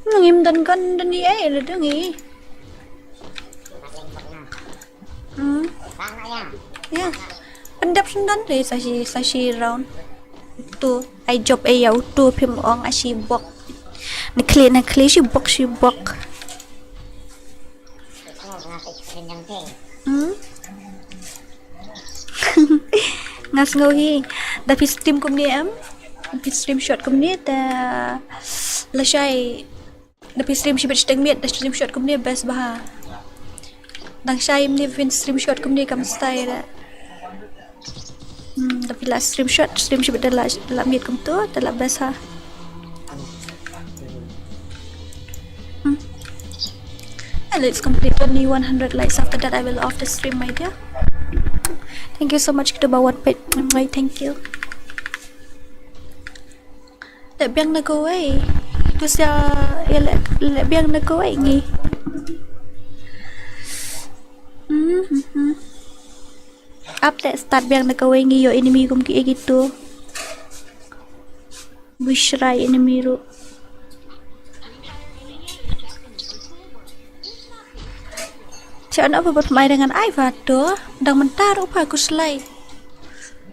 Ngim don gun don i ai la dong i. Hmm. Ya. Pyndep sendon te sa shi, sa shi round. Tu ai jop ai ya utu phim ong a shi bok. Na kli na kli shi bok shi bok. Hmm. Nga sngew hi da phi stream kumne em. Da phi stream shot kumne ta lashai. Da phi stream shibit shiteng miet, da stream shot kumne best bha. Dang shai mne phin stream shot kumne kam style da. Hmm, da phi la stream shot, stream shibit da la, la miet kumtu, da la best ha. Hmm. And let's complete only one hundred likes. After that, I will off the stream, my dear. Thank you so much, Kituba One Pet. Thank you. Leh biang na kawei. Tu sia ya leh, leh biang na kawei ngi. Mhm. Ap leh start biang na kawei ngi yo enemy kum ki e kitu. Bushrai enemy ru. Cha na ba bot mai dengan ai va to dang mentar upa kuslai.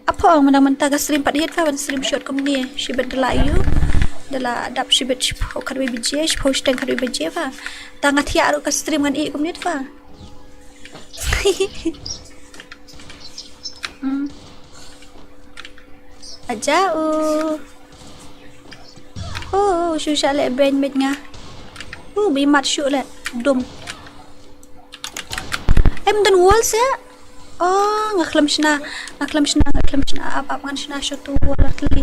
Apa ong menang mentah ka stream pat hit ka ban stream shot kumne. Shibit da la yu. Da la dap shibit shiphew khatwei baje, shiphew shiteng khatwei baje ba. Ta nga thiah ruh ka stream ngan ih kumne ba. Hmm. Aja u. Oh, shu sha leh beng met nga. Uh, bi mat shu leh dum. Em don wall se. Oh, nga khlem shna, nga khlem shna, nga khlem shna, ap ap ngan shna sha tu wall atli.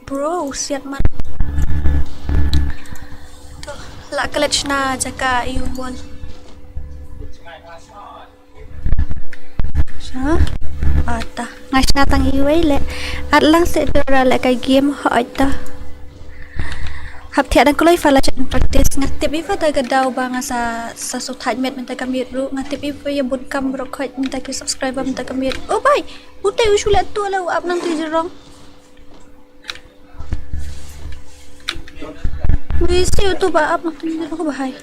Bro, siat man. Tu, la klet shna jaka yu wall. Sha? Ata. Nga shna tang iwei leh. At lang se dora leh ka game hoi ta. Hap thiah dang kloi fa la chan practice. Nga tip ifa ta ka daw ba nga sa, sa so thaj met mynta ka miet ru. Nga tip ifa ya bun kam bro khoi mynta ki subscriber mynta ka miet. Oh bai. Utai u shu leh tu la u ap nang tu jerong. Wi si u tu ba ap nang tu jerong ba hai.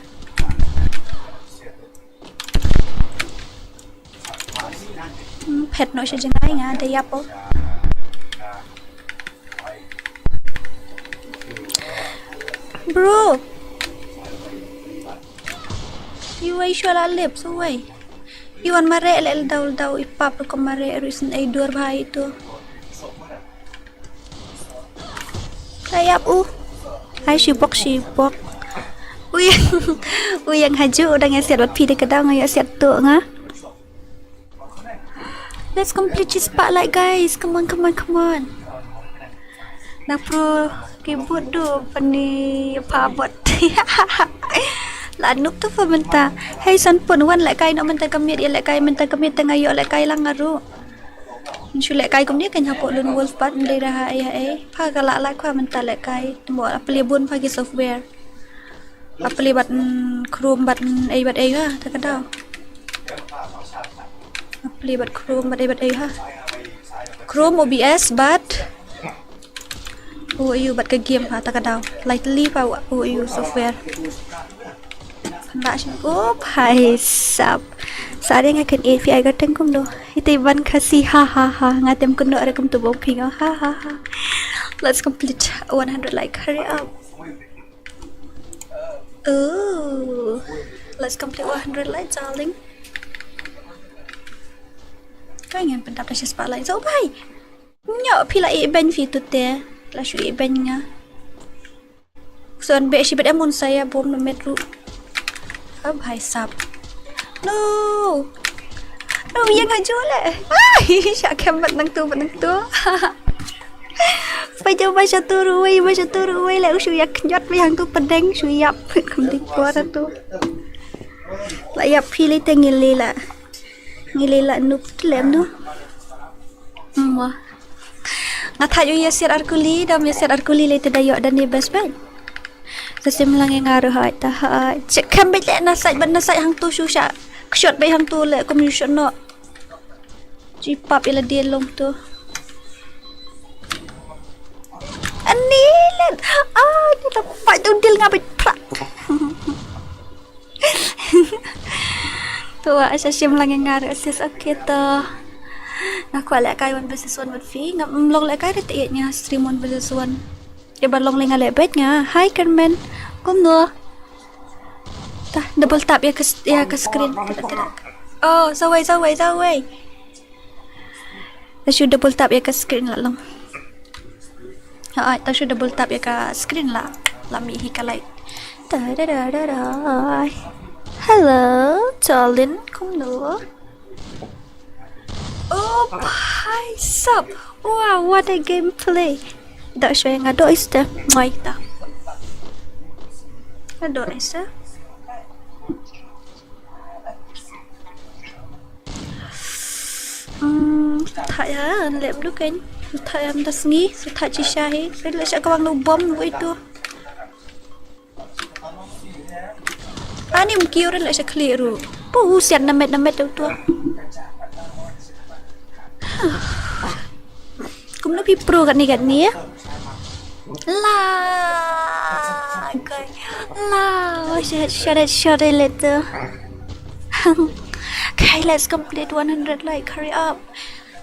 Hmm, phet no sha jngai nga da ïap o. Bro. Iwei shwa la lip so wei. Iwan mare le el dau dau i pap ko mare rusin ai dur bhai tu. Kayap u. Hai shibok shibok. Uyang, uyang haju udah ngesiat wat pide kedang ya siat tu nga. Let's complete this spotlight, guys. Come on, come on, come on. Na pro keyboard do pani pa bot. La nuk tu fa mynta. Hey san pun wan leh kai no mynta kamit ya leh kai mynta kamit tengah yo leh kai lang aru. Shu leh kai kumne kan hapoh lone wolf pat ndai da ha ai ha ai. Pha ka la la kwa mynta leh kai. Mo apli bun pha ki software. Apli bad Chrome bad ai bad ai ha ta ka daw. Apli bad Chrome bad ai bad ai ha. Chrome O B S bad O U bad ka game ha ta ka daw. Lightly pa O U software. Nda shin ko phai sap. Sare nga kan e fi ai ga tengkum do. Ite ban khasi ha ha ha. Nga tem kuno are kum tu bom pinga ha ha ha. Let's complete one hundred like. Hurry up. Oh. Let's complete one hundred like, darling. Kau ingin pendapat siapa lain? So, bye. Nyo phi la i ben fi tu te. La shu i ben nga. Son be shi bet amun saya bom no metru. Ab hai sap. No. Oh, ïa nga ju le. Ai, sha kem bad nang tu, bad nang tu. Ba jauh ba sha tu ruh wei, ba sha tu ruh wei le, u shu ïa kñiot ba hang tu pdeng, shu ïap kum ding por tu. La ïap phi le te ngi le la. Ngi le la nup tlem nu. Hmm, wah. Nga thait u ïa siat arkuli, dam ïa siat arkuli le te da ïoh da ni best friend. Sa sim lang ïa nga ruh hait ta hait. Check kam bit le na sait ban na sait hang tu shu sha. Kshot bai hang tu le kum yu shot no. Ji pap ila dia long tu. Ani len. Ah, ni ta pai tu dil nga bit prak. Tu wa asa sim lang ïa nga ruh sis, okay to. Nga kwah lehkai one versus one with phi. Ngam long lehkai ruh te nga stream one versus one. Ïa ba long leh nga leh bet nga. Hi Carmen. Kumno? Ta double tap ïa ka s-, ïa ka screen. Oh, sawei, sawei, sawei. Ta shu double tap ïa ka screen la long. Ha, ta shu double tap ïa ka screen la. La mih hi ka light. Ta da da da da. Hello, darling. Kumno? Oh, bhai sab. Wow, what a gameplay. Da shwe nga do iste. Mai ta. Nga do iste. Hmm, thait ha, lem du ken. Thait ha, da sngi, thait chi sha hi. Pen le sha ka wang lu bom lu itu. Ani mkiu ren la sha khlieh ruh. Pu sian na met na met tu tu. Kumno phi pro katni katni ya? La. Kai. La. Shot it, shot it, shot it later. Okay, let's complete one hundred like. Hurry up.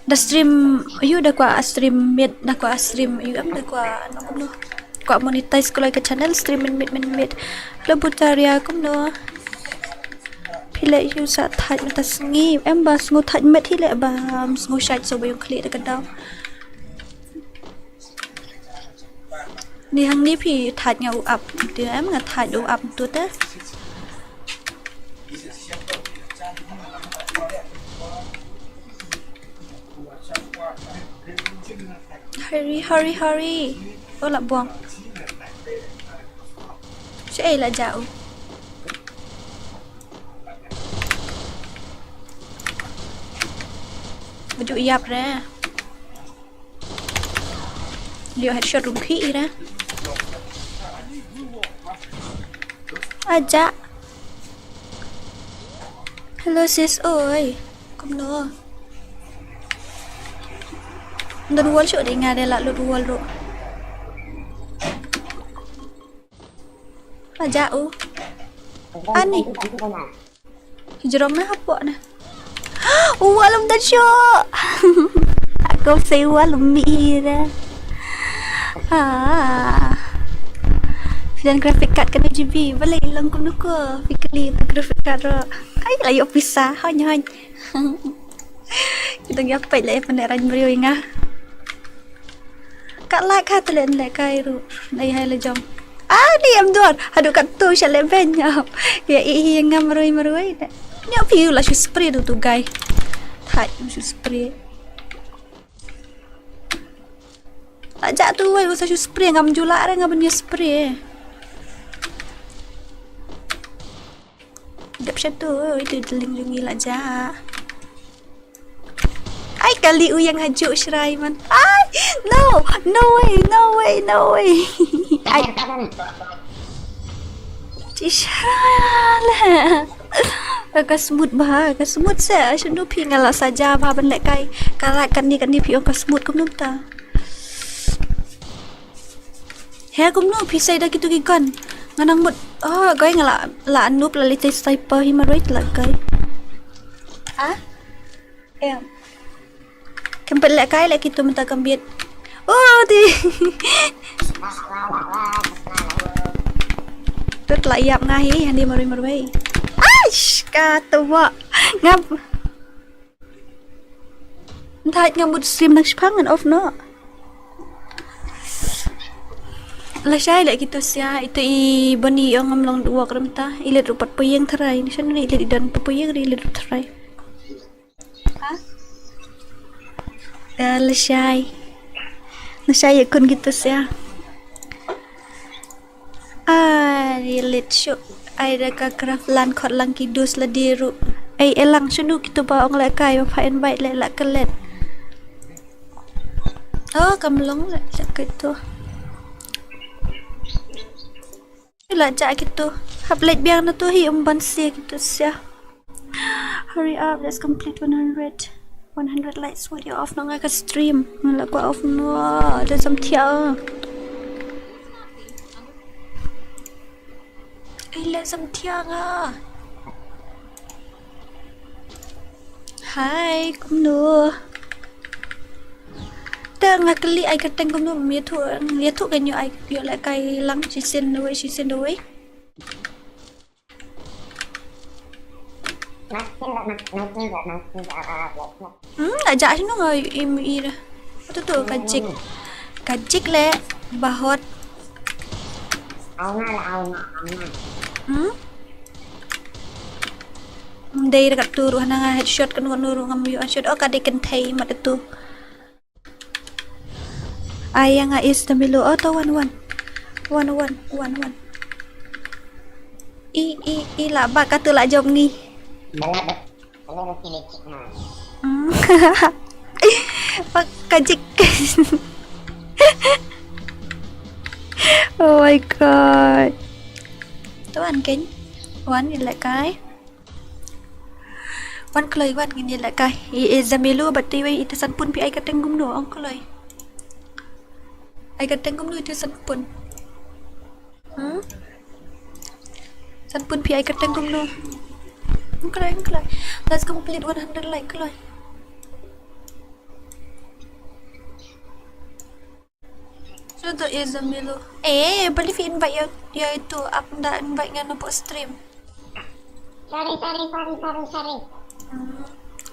Da stream, yu da kwah stream mid, da kwah stream, yu em da kwah, no, no. Kwah monetize ko lai ka channel, stream mid, mid, mid, mid. Lo butaria kumno. Phi leh yu sa thait mynta sngi, em ba sngew thait met hi leh ba, um, sngew shait so ba yung khlieh da ka daw. Ni hangne phi thait nga u ap, te em nga thait u ap tu te. Hurry, hurry, hurry. Oh, la buang. Sha ei la ja u. Baju ïap re. Lio headshot rum khi ira. Aja. Hello sis, oi. Kumno? Don wall shu dei nga de la lut wall ru. Aja u. Ani. Hijrong na hapoh na. U wa lum da sho. Aku sei wa lum mi ira. Ha. Filan graphic card kena G B. Balei long kum nuko. Fikri graphic card ro. Ai la ïoh pisa. Hon hon. Kita ngi apai le pene ran brio inga. Ka la ka tele le kai ru. Nai hai le jong. Ah, ni am dor. Hadu kat tu sha le ben. Ya i hi ngam rui marui. Ni api la shu spray tu tu gai. Thai shu spray. La ja tu wai usa shu spray ngam jula re ngam ni spray. Dep sha tu itu deling jungi la ja. Ai kali u yang haju shrai man. Ai no, no way, no way, no way. Ai. Ci shrai la. Ka smooth ba, ka smooth se. Shu nu phi ngala saja ba ban le kai. Kala kani kani phi ong ka smooth kum num ta. He kumno phi sai da kitu ki gun. Nga nang mut. Oh, gai nga la, la nup la lite sniper hi marwei la gai. Ah? Em. Kempet le kai le kitu mynta kambit. Oh, di. Tut la ïap nga hi, handi marwei marwei. Aish, ka tuwa. Ngap. Nthait nga mut stream nang shipang ngan off no. Lashai le kito sia itu i bani ong ngam long duwak rem ta. Ilet rupat puyeng tharai. Ni shan ni ilet idan puyeng ri ilet rupat tharai. Eh, lashai. Lashai ïa khun kita sia. Ai, lit shuh. Ai da ka craft lan khot lang ki dus la di ruh. Ai, elang shunu kitu ba ong lehkai ba pha invite leh la ka let. Oh, kam long leh kitu. La ja kitu. Hap leit biang na tu hi um ban sia kitu sia. Hurry up, let's complete one hundred. One hundred likes, what you off na nga ka stream. Nga la kwa off na. Ada sam thiang. Ai la sam thiang ah. Hi, kumno? Te nga kylli ai kyrteng kumno, ym ïathuh, ïathuh kan ïoh ai, ïoh lehkai lang, shisien dawei, shisien dawei. Hmm, la jah shano nga im ira. Atu tu ka jik. Ka jik leh bahot. Hmm? Dei da katu ruh hana nga headshot kan kanu ruh ngam ïoh headshot. Oh, ka dei kynthei mat atu. Ai ïa nga is the Milo. Oh, to wan wan. Wan wan wan wan. I i i la ba katu la jop ngi. Hmm. Pak kajik. Oh my god. To wan kein. Wan ïa lehkai. Wan kloi wan ngin ïa lehkai. I i Zamilo bad te wei ita san pun phi ai kyrteng kumno ong kloi. Ai kyrteng kumno ita san pun. Hmm? San pun phi ai kyrteng kumno. Ong kloi ong kloi. Let's complete one hundred like kloi. So to is the Milo. Eh, beli fi invite ya, ya itu. Apa nda invite nga na stream? Sorry, sorry, sorry, sorry, sorry. Hmm,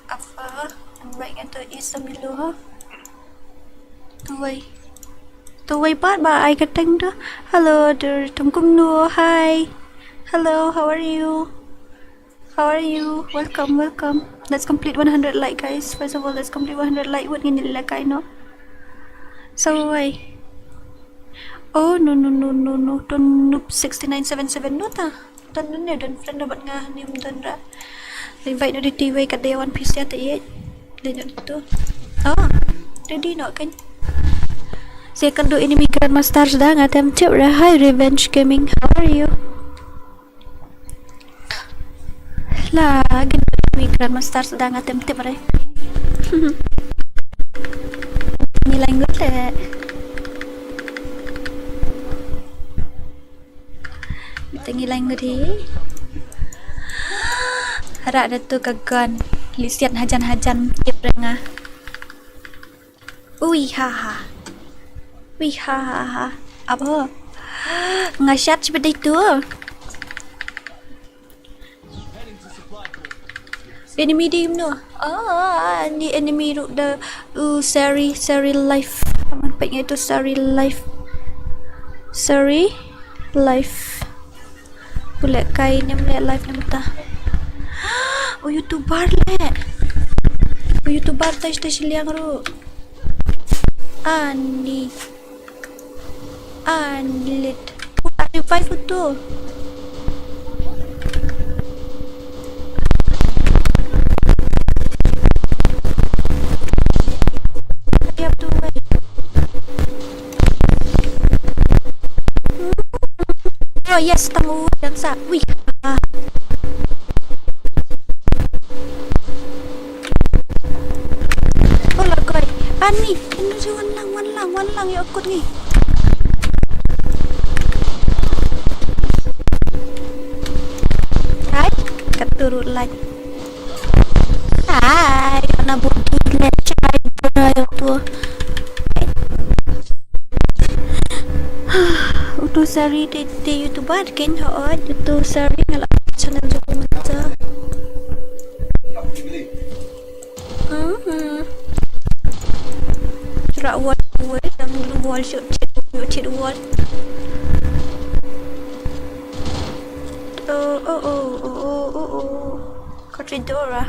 apa invite nga to is the Milo ha? Tuwai. Tuwai pat ba ai kyrteng tu. Hello, dur tungkum nu. Hi. Hello, how are you? How are you? Welcome, welcome. Let's complete one hundred like, guys. First of all, let's complete one hundred like. Wat ngin ïa lehkai noh. So why? Oh no no no no no. Don't noob six nine seven seven no ta. Don't no no don't friend bad nga ni um don ra. Invite no di ti wei ka day one piece ya ta ye. Dei noh tu. Oh, ready noh kan. Second do enemy Grandmaster da nga tem tip ra. Hi Revenge Gaming. How are you? La, gin mi Grandmaster sedang atem tip re. Ngi language le. Te ngi language hi. Harap da tu ka gun. Lisiat hajan-hajan tip re nga. Ui ha ha. Ui ha ha ha. Apa? Nga shot seperti itu. Enemy di no. Ah, ni enemy ru da. Uh, sorry, sorry life. Aman pek itu sorry life. Sorry life. Pule kai nem le live nem ta. Oh, YouTuber le. Oh, YouTuber ta ista shiliang ru. Ani. Ani lit. Put a revive tu. Yap tu wei. Oh yes, tang u dan sa. Wih. Ah. Oh la koi. Ani, anu si wan lang, wan lang, wan lang ya akut ni. Hai, keturut lagi. Hai, mana budi le chai bora yo tu. Utu sari de, de YouTuber ken ho, utu sari ngala channel joko mata. Hmm. Ra wall, wall, dang wall shoot, shoot, shoot wall. Oh, oh, oh, oh, oh, oh, oh. Koridor ah.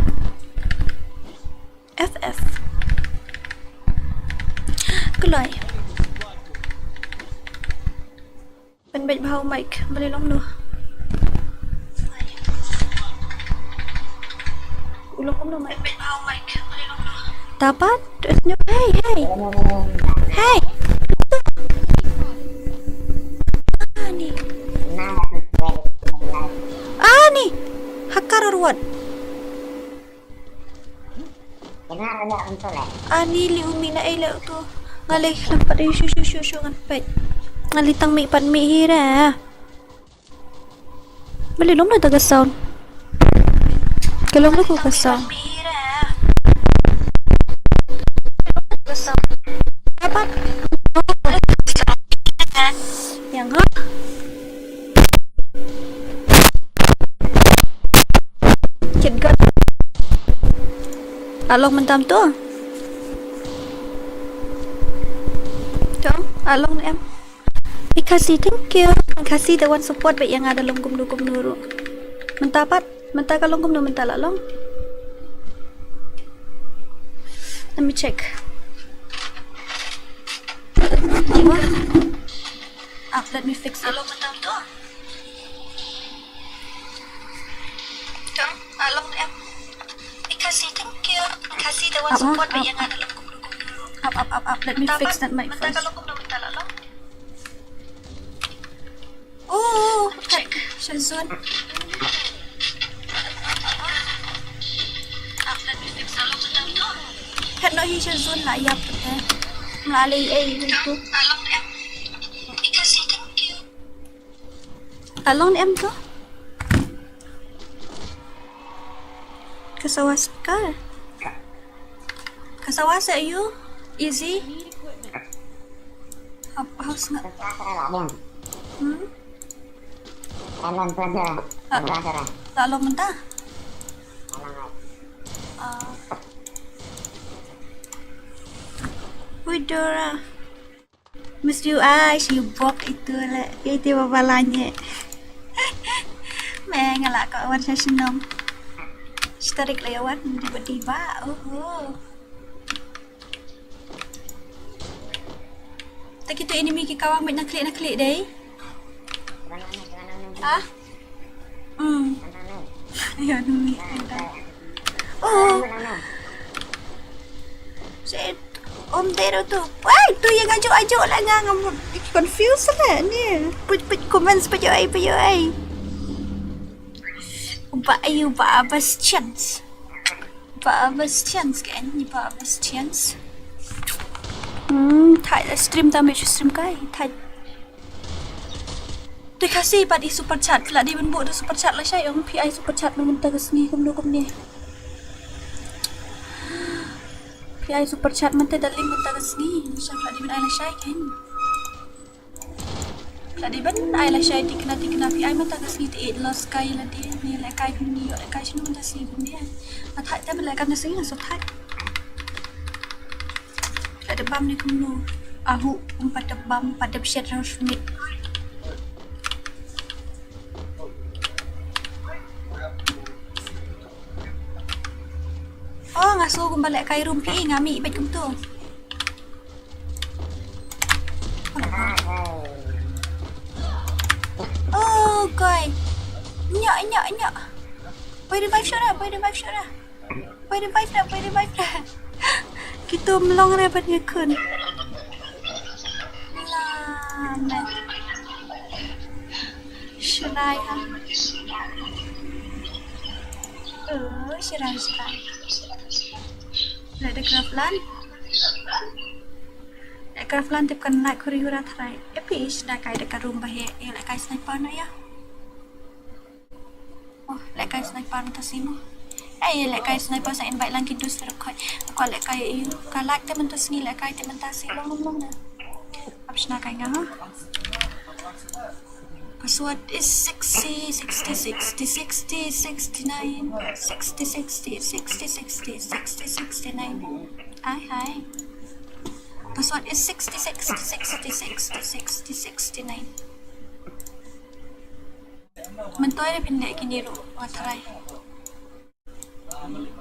F F. Kloi. Ban beit bha u mic, balei long no? U long kumno mic? Tapat, hey, hey. Hey. Ani. Ani. Hakar or what? Ani li umi na ei le tu. Nga le lam pat ei shu shu shu shu ngan peit. Nga li tang mih pat mih hi re. Balei long na ta ka sound. Ka long na ku ka sound. Apa? Yang ha? Kit gat. Along mentam tu. Tu, along em. Ikasi, thank you. Ikasi da wan support ba yang ada long kumnu kumnu ru. Mentapat, menta ka long kumnu menta la long. Let me check. Apa? Up, let me fix it. Along mentam tu. Tu, along em. Ikasi, thank you. Ikasi da wan support ba yang ada long kumnu kumnu ru. Up, up, up, up. Let me fix that mic first. Menta ka long kumnu menta la long. Oh, check. Shazun. Hat no hi Shazun la yap te. Mla le ei ni tu. Along em tu. Kasawa speaker. Kasawa sa you? Easy. Hap-, haus nga. Hmm? La long menta? Ah. Hui Dora. Mesti u ai shi bok itu le. Itu baba lanye. Me nga la ka wan sha shnong. Shi tarik la wan tiba-tiba. Oho. Ta kitu enemy ki kawang met na klik na klik dei. Ah? Hmm. Ya, demi. Oh. Shit. Om Tero tu. Wai, tu yang ajuk-ajuk lah nga ngam confused lah ni. Put put comments put your eye, put your eye. Ba ayu ba abas chance. Ba abas chance kan? Ni ba abas chance. Hmm, thai la stream ta me stream kai. Thai. Te Khasi pat i super chat, la di ban buh da super chat lashai, ong phi ai super chat mynta ka sngi kumno kumne. Phi ai super chat mynta da link mynta ka sngi, lashai la di ban ai lashai kan. La di ban ai lashai tikna tikna phi ai mynta ka sngi te eight loss kai la di, ni la kai kumne, la kai shinu mynta sngi kumne. Athai te ba la kai na sngi na so thai. Ka da bam ni kumno. Ahu, um pat da bam, pat da bshet rau shmit. Oh, nga so kumba leh kai room phi, nga mih bad kumto. Oh, koi. Nyok, nyok, nyok. Poi revive shot ah, poi revive shot ah. Poi revive dah, poi revive dah. Kita melong re ban ngekun. Lamet. Shirai ha. Oh, shirai, shirai. Leh da craft lan. Leh craft lan tip kan leh khuri hura tharai. Epi ish da kai da ka room ba he. Leh kai sniper na ya. Oh, leh kai sniper mynta sngi mo. Eh, leh kai sniper sa invite lang ki dus teruk khoi. Aku leh kai i ka lak te mynta sngi, leh kai te mynta sngi long long long na. Ap shna kai nga ha. Password is sixty, sixty, sixty, sixty, sixty-nine, sixty, sixty, sixty, sixty, sixty, sixty-nine. Hi, hi. Password is sixty, sixty, sixty, sixty, sixty, sixty-nine. Mynta ïa phin leh kine ruh nga try.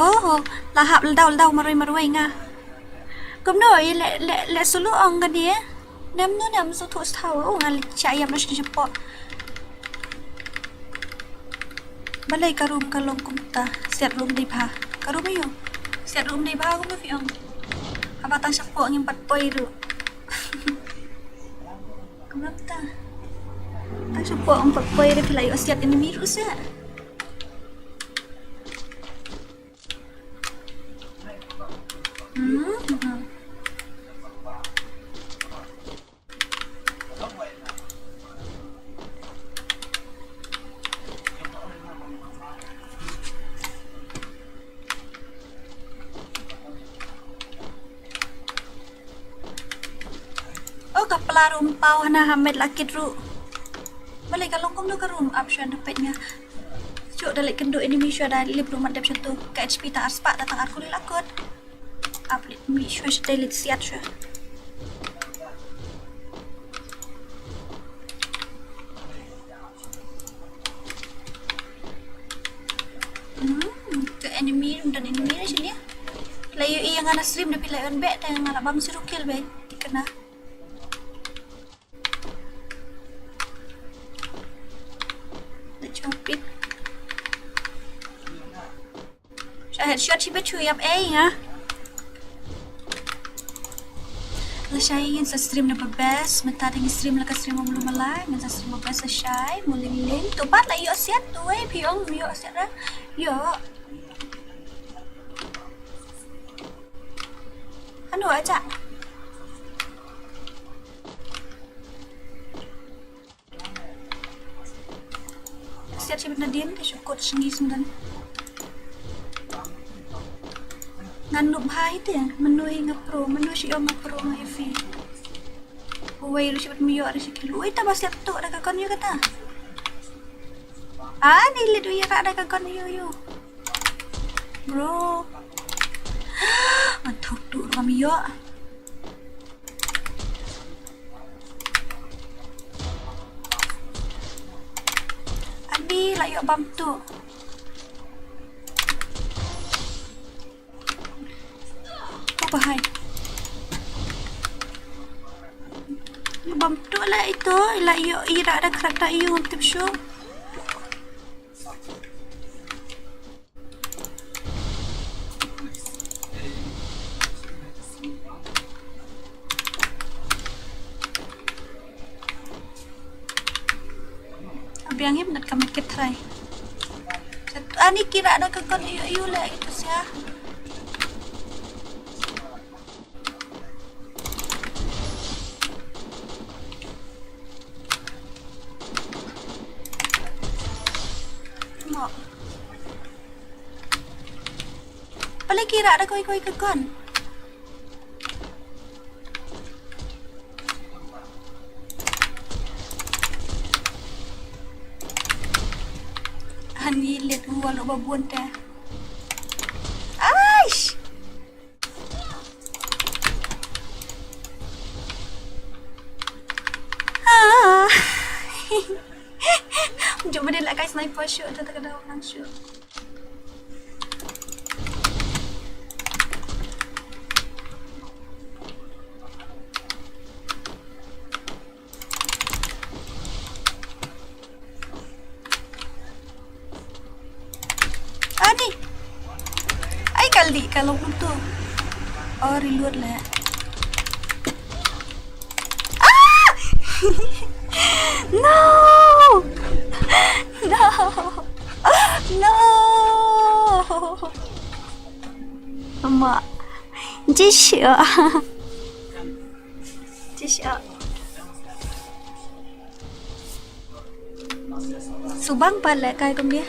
Oh, la hap ldaw ldaw marwei marwei nga. Kumno i le le le sulu ong kane. Nem nu nem su thu sthaw u nga le cha yam na shi po. Balei ka room ka long kumta, siat room dei bha. Ka room ïo. Siat room dei bha kumno phi ong. Haba tang shapoh ngim pat poi ruh. Kumno ta. Tang shapoh ngim pat poi ruh phi la ïoh siat enemy ruh sa. Hmm. Oh, ka pla ruh ym paw hana ha met la kit ruh. Balei ka long kumno ka room ap shuwa da peit nga. Shuh da leit kynduh enemy shuwa da lip ruh mat dep shuh tu. Ka H P tang ar spah ta tang ar kuli la kut. Ap leit mih shuwa shatei leit siat shuwa. Hmm, ka enemy, ym don enemy la shane. La ïohi ïa nga na stream da phi la ïoh beh te nga la bam shuh kill beh. Thikna. Da chopit. Sha headshot shibit shu ïap ei nga. Lashai ngin sa stream na ba best, mynta da ngi stream la ka stream ba mlu malai, ngin sa stream ba best lashai, mu ling ling. To pat la ïoh siat, to wei phi ong ym ïoh siat ra. Ïoh. Hanu aja. Siat shibit nadien te shu kut sngi sngewdon. Ngan noob bha hi te, mynno hi nga pro, mynno shi ong nga pro nga ïa phi. Uwei ruh shibit ym ïoh ruh shi kill. Ui ta ba siat tuh da ka gun ïoh kata. Ah, ni leit u ïarap da ka gun ïoh ïoh. Bro. Ngan thok tuh ruh ngam ïoh. Ani la ïoh bam tu. Apa hai? Bam tu la ito, la ïoh ira da krat da ïoh ngam tip shuh. Biang him nat ka met ki trai. Ani kira da ka kon ïoh ïoh la ito sia. Mo. Pale kira da koi koi ka kon. Hani let wal ba bun te. Aish. Ah. Jom dei la kai sniper shoot, ta ta ka daw nang shoot. Ani. Ai kal di kalau kutu. Oh, reload lah. Ah! No! No! No! Ama. Jisha. Jisha. Subang pa lehkai kumne.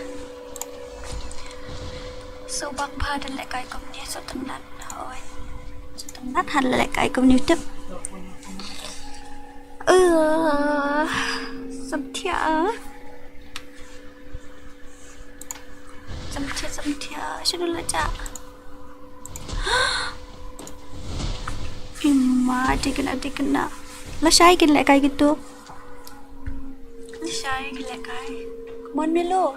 Subang pa da lehkai kumne, sa tynat. Oi. Sa tynat ha lehkai kumne tip. Eh, samthia. Samthia, samthia. Shudu la ja. Ima, dikena, dikena. Lashai kin lehkai kitu. Lashai kin lehkai. Mon Milo.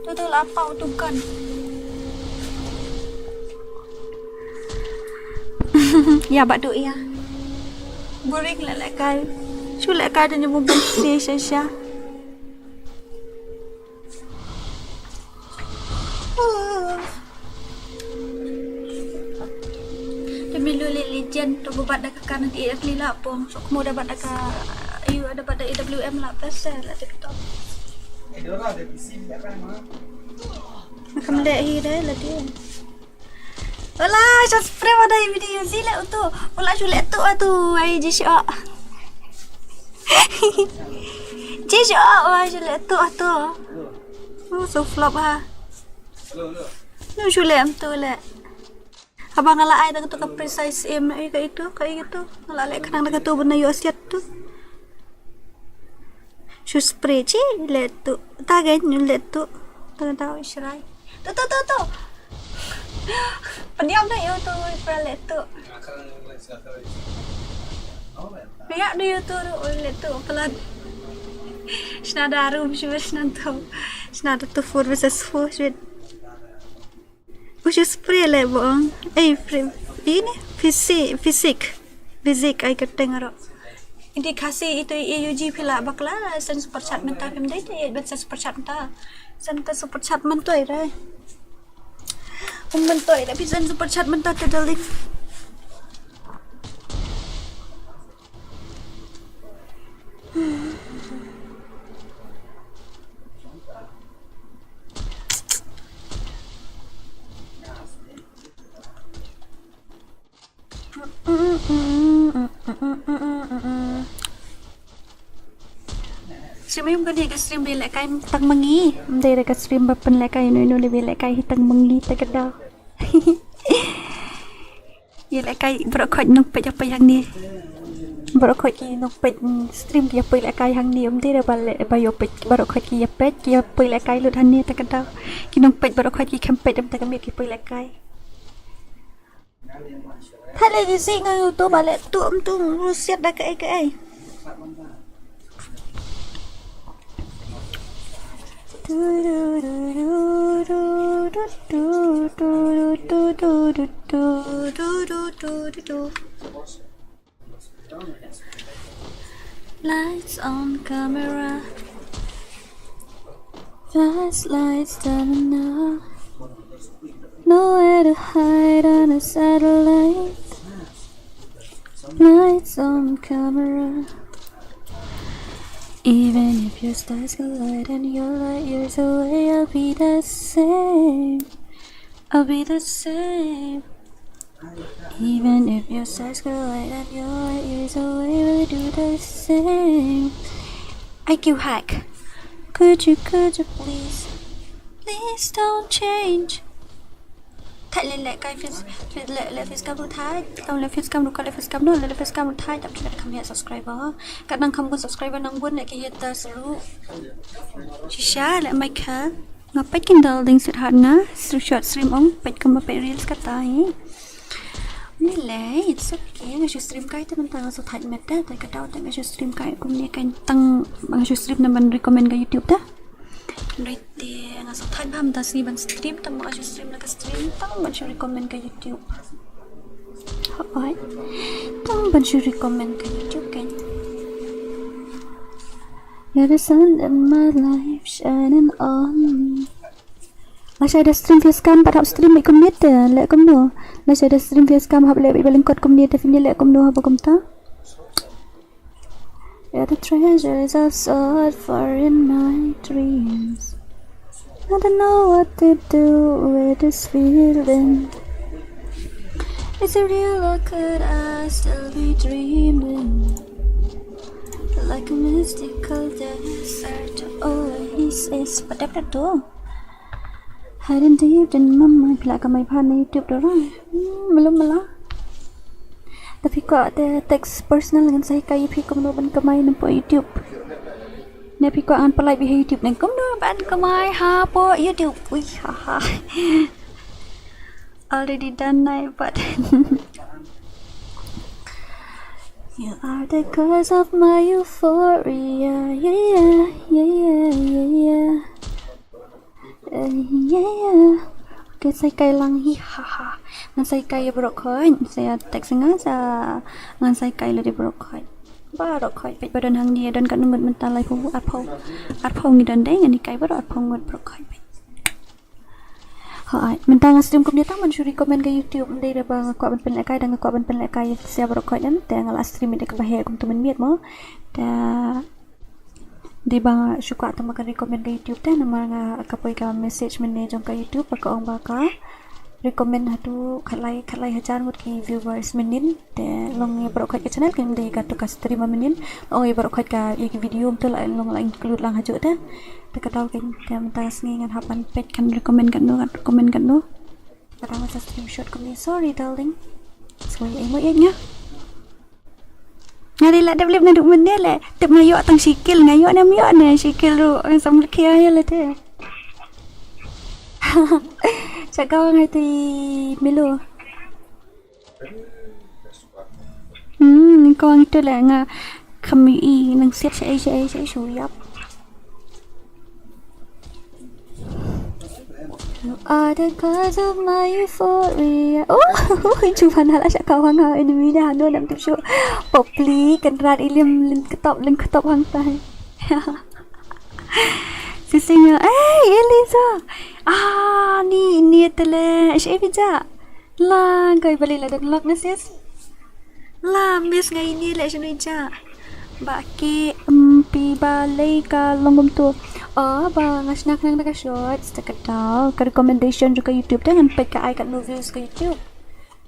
Tu tu lapau tu kan. Ya, bak tu ya. Boring la lehkai. Shu lehkai da nyubu ban si sha sha. Te milu le legend to bubat da ka kan di akli la pong. Sok mo da bat da ka, ayu da bat da A W M la pese la TikTok. Kam le hi de la di. Wala, just spray wada i video zi le utu. Wala shu le tu atu ai ji shu. Ji shu wa shu le tu atu. Oh, so flop ha. Nu shu le am tu le. Haba nga la ai da katu ka precise aim na i ka itu, ka i itu. Nga la le khnang da katu ban ïoh siat tu. Shu spray chi le tu. Ta ga ni le tu. Ta ga da shrai. Tu tu tu tu. Pynïap da ïoh tu pra le tu. Pynïap da ïoh tu ru le tu. Pelan. Shna da rum shu shna tu. Shna da tu four versus four shu. Ush spray le bong. Eh, free. Ini fisik, fisik. Fisik ai ka teng ro. Ini kasi itu A U G phi la bakla, sen super chat mynta phim dei te, ben sen super chat mynta. Sen ka super chat mynta ira. Um mynta ira, phi sen super chat mynta te dalik. Shim ïa ka stream ba lehkai tang mangi. Ym dei da ka stream ba pynlehkai ino ino, lehkai tang mangi ta ka daw. Ïa lehkai baroh khoit nongpeit ïa peit hangne. Baroh khoit ki nongpeit, mm, stream ki ïa peit lehkai hangne, ym dei da ba leh ba ïa peit, baroh khoit ki ïa peit ki ïa peit lehkai lut hangne ta ka daw. Ki nongpeit baroh khoit ki khlem peit em ta ka miet ki peit lehkai. Thale ki si nga yu tu ba leh tu em tu rusiat da kaei kaei. Lights on camera. Flashlights turning on. Nowhere to hide on a satellite. Lights on camera. Even if your stars collide and you're light years away, I'll be the same. I'll be the same. Even if your stars collide and you're light years away, we'll do the same. I Q hack. Could you, could you please, please don't change. Thait leh leh kai face, face leh, leh face cam ruh thait. Kam leh face cam ruh, ka leh face cam ruh, leh face cam ruh thait. Tam chet kam ïa subscriber. Ka nang kam gun subscriber nang bun leh ki haters ruh. Shisha leh mai kha. Nga peit kin dal ding sweetheart nga. Short stream ong, peit kumba peit reels kata hi. Ni leh, it's okay. Nga shu stream kai te mynta nga shu thait met te. Te ka daw te nga shu stream kai kumne kai tang nga shu stream na ban recommend ka YouTube te. Rite nga sa thait bha mynta sngi ban stream, tang ba nga shu stream la ka stream, tang ban shu recommend ka YouTube. Hooid. Tang ban shu recommend ka YouTube kan. You're the sun in my life, shining on me. Lashai da stream face cam pat hap stream beit kumne te, leh kumno. Lashai da stream face cam hap leh beit ba lyngkot kumne te, phin leh kumno haba kumta. You're the treasures I've sought for in my dreams. I don't know what to do with this feeling. Is it real or could I still be dreaming? Like a mystical desert oasis. Padap tu. Hiding deep in my mind. Phi lah kamai bha na YouTube tu ra. Hmm, melo melo. Te phi kwah te text personal ngan sa hikai ïa phi kumno ban kamai na poh YouTube. Ne phi kwah ngan pyllait beit ha YouTube ne kumno ban kamai ha poh YouTube. Ui ha ha. Already done, I but you are the cause of my euphoria. Yeah, yeah, yeah, yeah, yeah, yeah. Eh, yeah, yeah. Okay, sa hikai lang hi ha ha. Ngan sa hikai ïa baroh khoit, sa ïa text nga sa ngan sa hikai ïa baroh khoit. Baroh khoit peit ba don hangne, don katno ngut mynta, laiphew, arphew. Arphew ngi don dei, ngan hikai baroh arphew ngut baroh khoit peit. Hooid, mynta nga stream kumne tang ban shu recommend ka YouTube, ym dei da ba nga kwah ban pynlehkai, da nga kwah ban pynlehkai ïa ki sa baroh khoit em, te nga la stream ïa kaba heh kumtu mynmiet mo. Te dei ba nga shu kwah tang ba kan recommend ka YouTube te, namar nga ka poi ka message mynne jong ka YouTube ba ka ong ba ka recommend haduh khatlai, khatlai hajar ngut ki viewers mynnin. Te long ïa baroh khoit ka channel, kin dei ka tu ka stream mynnin. Long ïa baroh khoit ka ïa ki video mynta la long la include lang hajuh te. Te ka daw kin te mynta sngi ngan hap ban peit kan recommend katno, kan recommend katno. Ka dang sa stream short kumne. Sorry darling. Sorry ai mo ïa nga. Nga dei la dep lip naduh mynne leh. Tip nga ïoh tang shi kill, nga ïoh ne ym ïoh ne shi kill ruh nga sam lkhia ïa lade. Sha ka wang hai te milo. Hmm, ko ang tu le nga kami i nang siap sha sha sha shu yap. You are the cause of my euphoria. Oh, cuba nala sha kawang ha enemy dah no nam tu shu. Popli kan rat ilim lin ketop lin ketop hang tai. Sisi nga, eh, Eliza. Ah, ni ni tele. Shi bija. La, kai bali la dan lok na sis. La, miss nga ini leh shinu ija. Ba ki empi ba lei ka long kumtu. Oh, ba nga shna khnang da ka shorts, da ka daw ka recommendation jong ka YouTube te ngan peit ka ai katno views ka YouTube.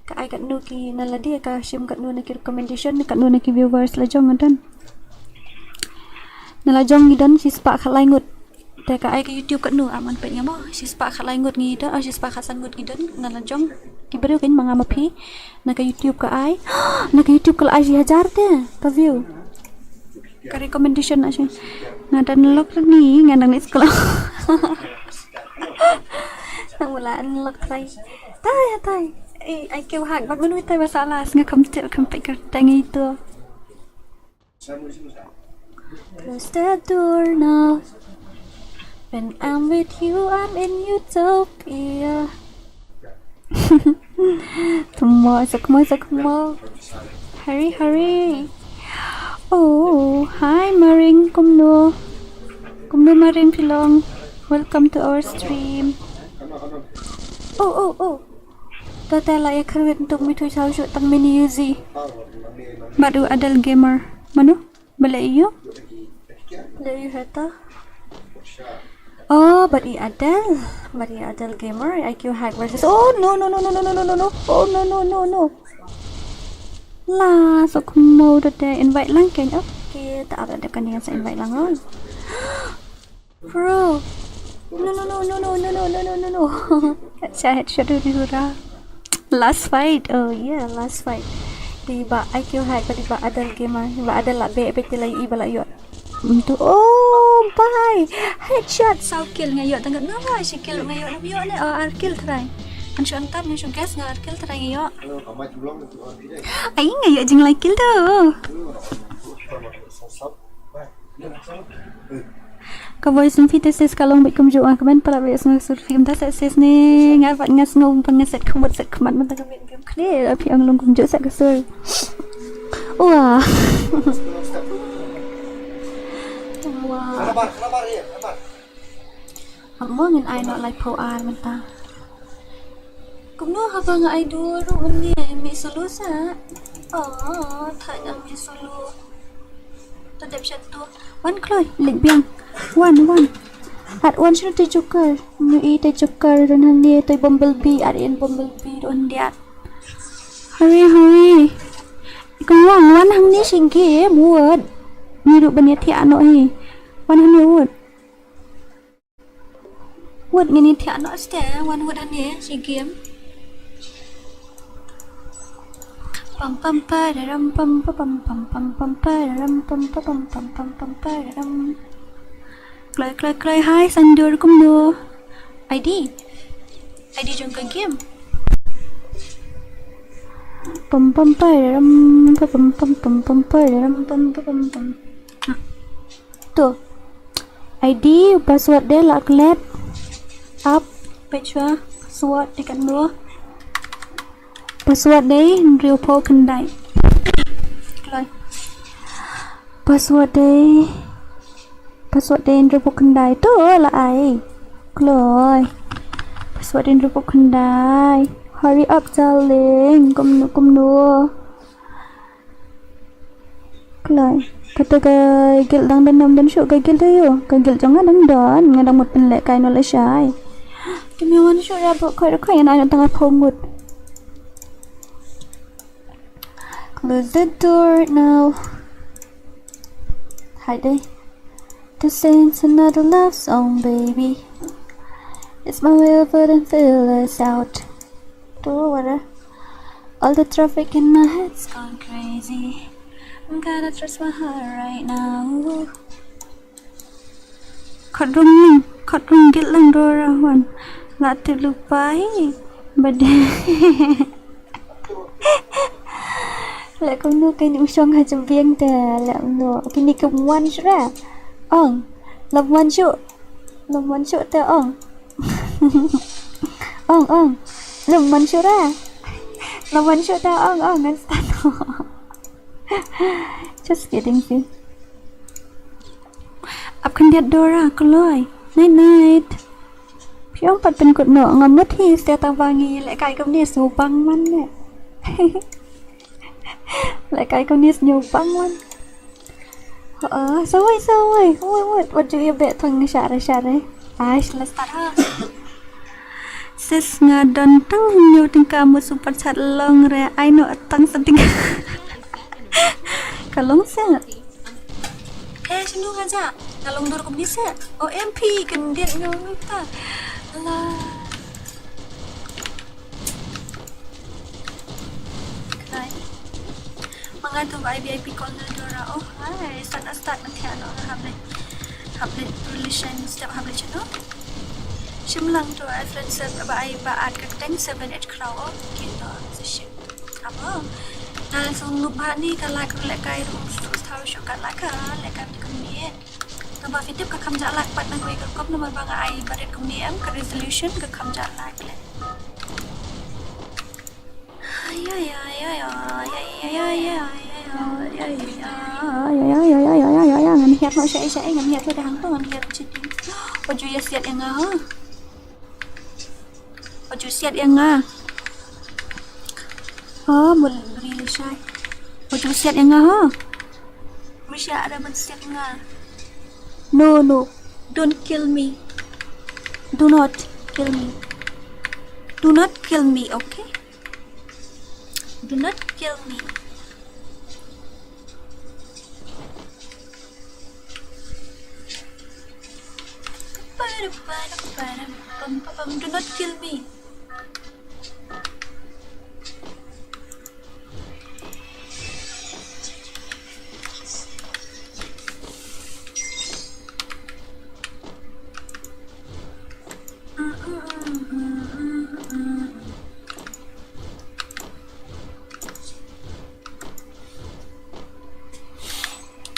Ka ai katno ki na lade ka shim katno na ki recommendation, katno na ki viewers la jong nga don. Na la jong ngi don shispah khatlai ngut. Te ka ai ka YouTube katno, ah, man peit nga mo. Shispah khatlai ngut ngi don, ah, shispah khatsan ngut ngi don, na la jong. Ki briew kein ma nga ma phi. Na ka YouTube ka ai. Na ka YouTube ka la ai shi hajar te ka view. Ka recommendation na shi. Nga don lok ni, nga dang leit skul. Nang mula lok trai. Tai, tai. Eh, ai keu hak, bak menu tai masalah. Nga kam tip, kam peit ka tang itu. Close the door now. When I'm with you, I'm in utopia. Tamo, sakmo, sakmo. Hurry, hurry. Oh, hi Maring, kumno? Kumno Maring phi long? Welcome to our stream. Oh, oh, oh. Tata la ya kharwit tuk mi thui chau shu tang mini yuzi. Bad u Adel Gamer. Mano? Bale yu? Bale yu heta? Oh, bad i Adel. Bad i Adel Gamer, I Q Hack versus. Oh, no, no, no, no, no, no, no, no, no. Oh, no, no, no, no. La, so kumau da te invite lang kein. Okay, ta ap da kan sa invite lang. Oh. Bro. No, no, no, no, no, no, no, no, no, no, no. Cha headshot di hura. Last fight. Oh, yeah, last fight. Di ba I Q Hack, di ba Adel Gamer, di ba Adel la be, be ti la i ba la yo. Untuk, oh, bye. Headshot. Saw kill nga yo tang kat nga ba shi kill nga yo na yo ne. Oh, ar kill try. Kan shu antap nga shu guess nga ar kill try nga yo. Ai nga yo jing lai kill tu. Ka voice ng fitas sis ka long bit kumjuh nga kmen para bit sngewsur film ta sa sis ne nga vat nga sngew pang nga set kumut set kumat mata ka bit. Kane la phi ong long kumjuh sa ka sur. Wah. Wah. Amo ngin ai noh laiphew ar mynta. Kumno haba nga ai dur ruh mynne mi sulu sa. Oh, thait ang mi sulu. To dep shat tu. Wan kloi, lek biang. Wan, wan. At wan shu te joker. Nu i te joker don hande te bumblebee, at in bumblebee don dia. Hurry, hurry. Kong wang, wan hangne shi game, wut. Ni ruh ban ïathiah noh hi. Wan hangne wut. Wut ngin ïathiah noh ste, wan wut hangne shi game. Pam pam pararam pam pa pam pam pam pam pararam pam pa pam pam pam pam pararam. Kloi kloi kloi hai sandur kumno. I D. I D jong ka game. Pam pam pararam pa pam pam pam pam pararam pam pa pam pam. To. I D, password de la klet. Up, pechwa, password de kan dua. Password de hynriewphew khyndai. Kloi. Password de. Password de hynriewphew khyndai. To la ai. Kloi. Password de hynriewphew khyndai. Hurry up, darling. Kumno, kumno. Kloi. Kata ka guild dang don, dang don shuh ka guild aïu. Ka guild jong nga dang don, nga dang mut pynlehkai noh lashai. Te me wan shuh ïa ba khoi da khoi nga ai noh tang arphew ngut. Close the door now. Hide. This ain't another love song, baby. It's my way of putting feelers out. To what? All the traffic in my head's gone crazy. I'm gonna trust my heart right now. Khot rung, khot rung git lang Dora wan. La tip lypa hi. Bad leh kumno kane u shong ha jingbiang te leh kumno. Kine ki wan shuh ra. Ong. Lam wan shuh. Lam wan shuh te ong. Ong, ong. Lam wan shuh ra. Lam wan shuh te ong, ong. Ngan start. Just kidding, sis. Ap khyndiat Dora, kloi. Night, night. Phi ong pat pynkut noh, nga mut hi, sia ta ba ngi lehkai kumne sngewbang man ne. Lehkai kumne sngewbang man. Oh, sawai, sawai. Wait, wait, wat ju ïa beh thong share, share. Ai, shala start ha. Sis nga don tang hynñiew tyngka mo super chat long re. Ai no tang sa tyngka. Ka long sa. Eh, shinu nga ja. Nga long dur kumne sa. O M P, kendit nga long ta. Alah. Kai. Manga tu ba I V I P corner Dora. Oh, hai. Start na start na thiah no hap le. Hap le relation step hap le chano. Shim lang tu ai friend set ba ai ba at ka teng seven eight crowd. Oh, okay, no. Sa shim. Amo. Na song nuba ni ka lak lehkai rum su tau shu ka lak ka lehkai ni. Naba fitip ka kham ja lak pat na kawei ka kop namar ba nga ai barit kumne em ka resolution ka kham ja lak le. Ay, ay, ay. Ya, ya, ya, ya, ya, ya, ya, ya, ya, ya, ngam hiar noh shaei, shaei, ngam hiar noh da hangto, ngam hiar shaei. Wat ju ïa siat ïa nga, ha? Wat ju siat ïa nga. Ha, mul bri shai. Wat ju siat ïa nga, ha? Mul sha ada ban siat ïa nga. No, no. Don't kill me. Do not kill me. Do not kill me, okay? Do not kill me. Do not kill me.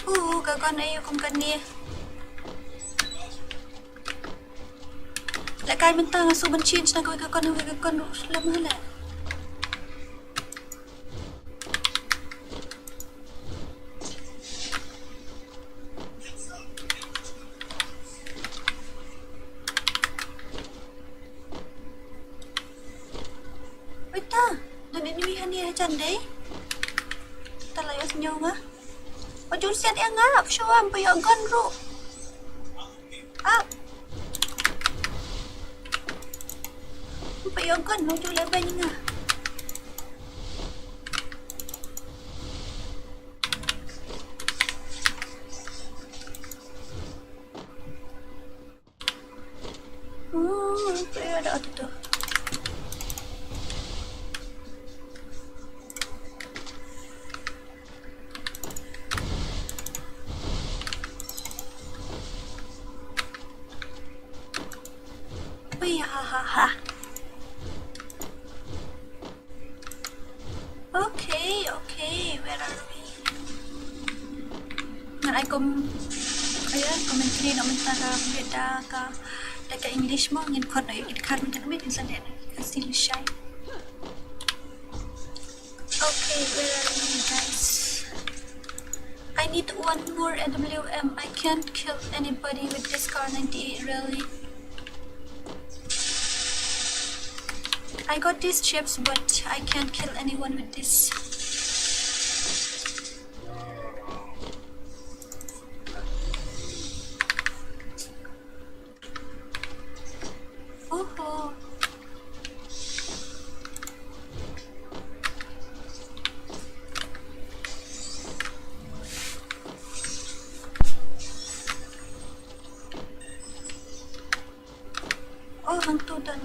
Uh, ka gun aïu kum kane. Lehkai mynta nga shu ban change na kawei ka gun, kawei ka gun ruh lem ha leh. Wait ta, don enemy hangne hajan dei. Ta la ïohsngew nga. Wat ju siat ïa nga, shu wan, ym pat ïoh gun ruh. Ah. Ym pat ïoh gun, wat ju lehbeiñ ïa nga. Hmm, tu ya ada tu tu. Ui, ha, ha, ha. Okay, okay, where are we? Ngan ai kom-, ai commentary noh mynta ka, da ka, da ka English mo, ngin khot noh ïa ki dkhar mynta, ngin sa dei ka Khasi lashai. Okay, where are we, guys? I need one more A W M. I can't kill anybody with this Kar ninety-eight, really. I got these chips, but I can't kill anyone with this. Oho. Oh, hangto don.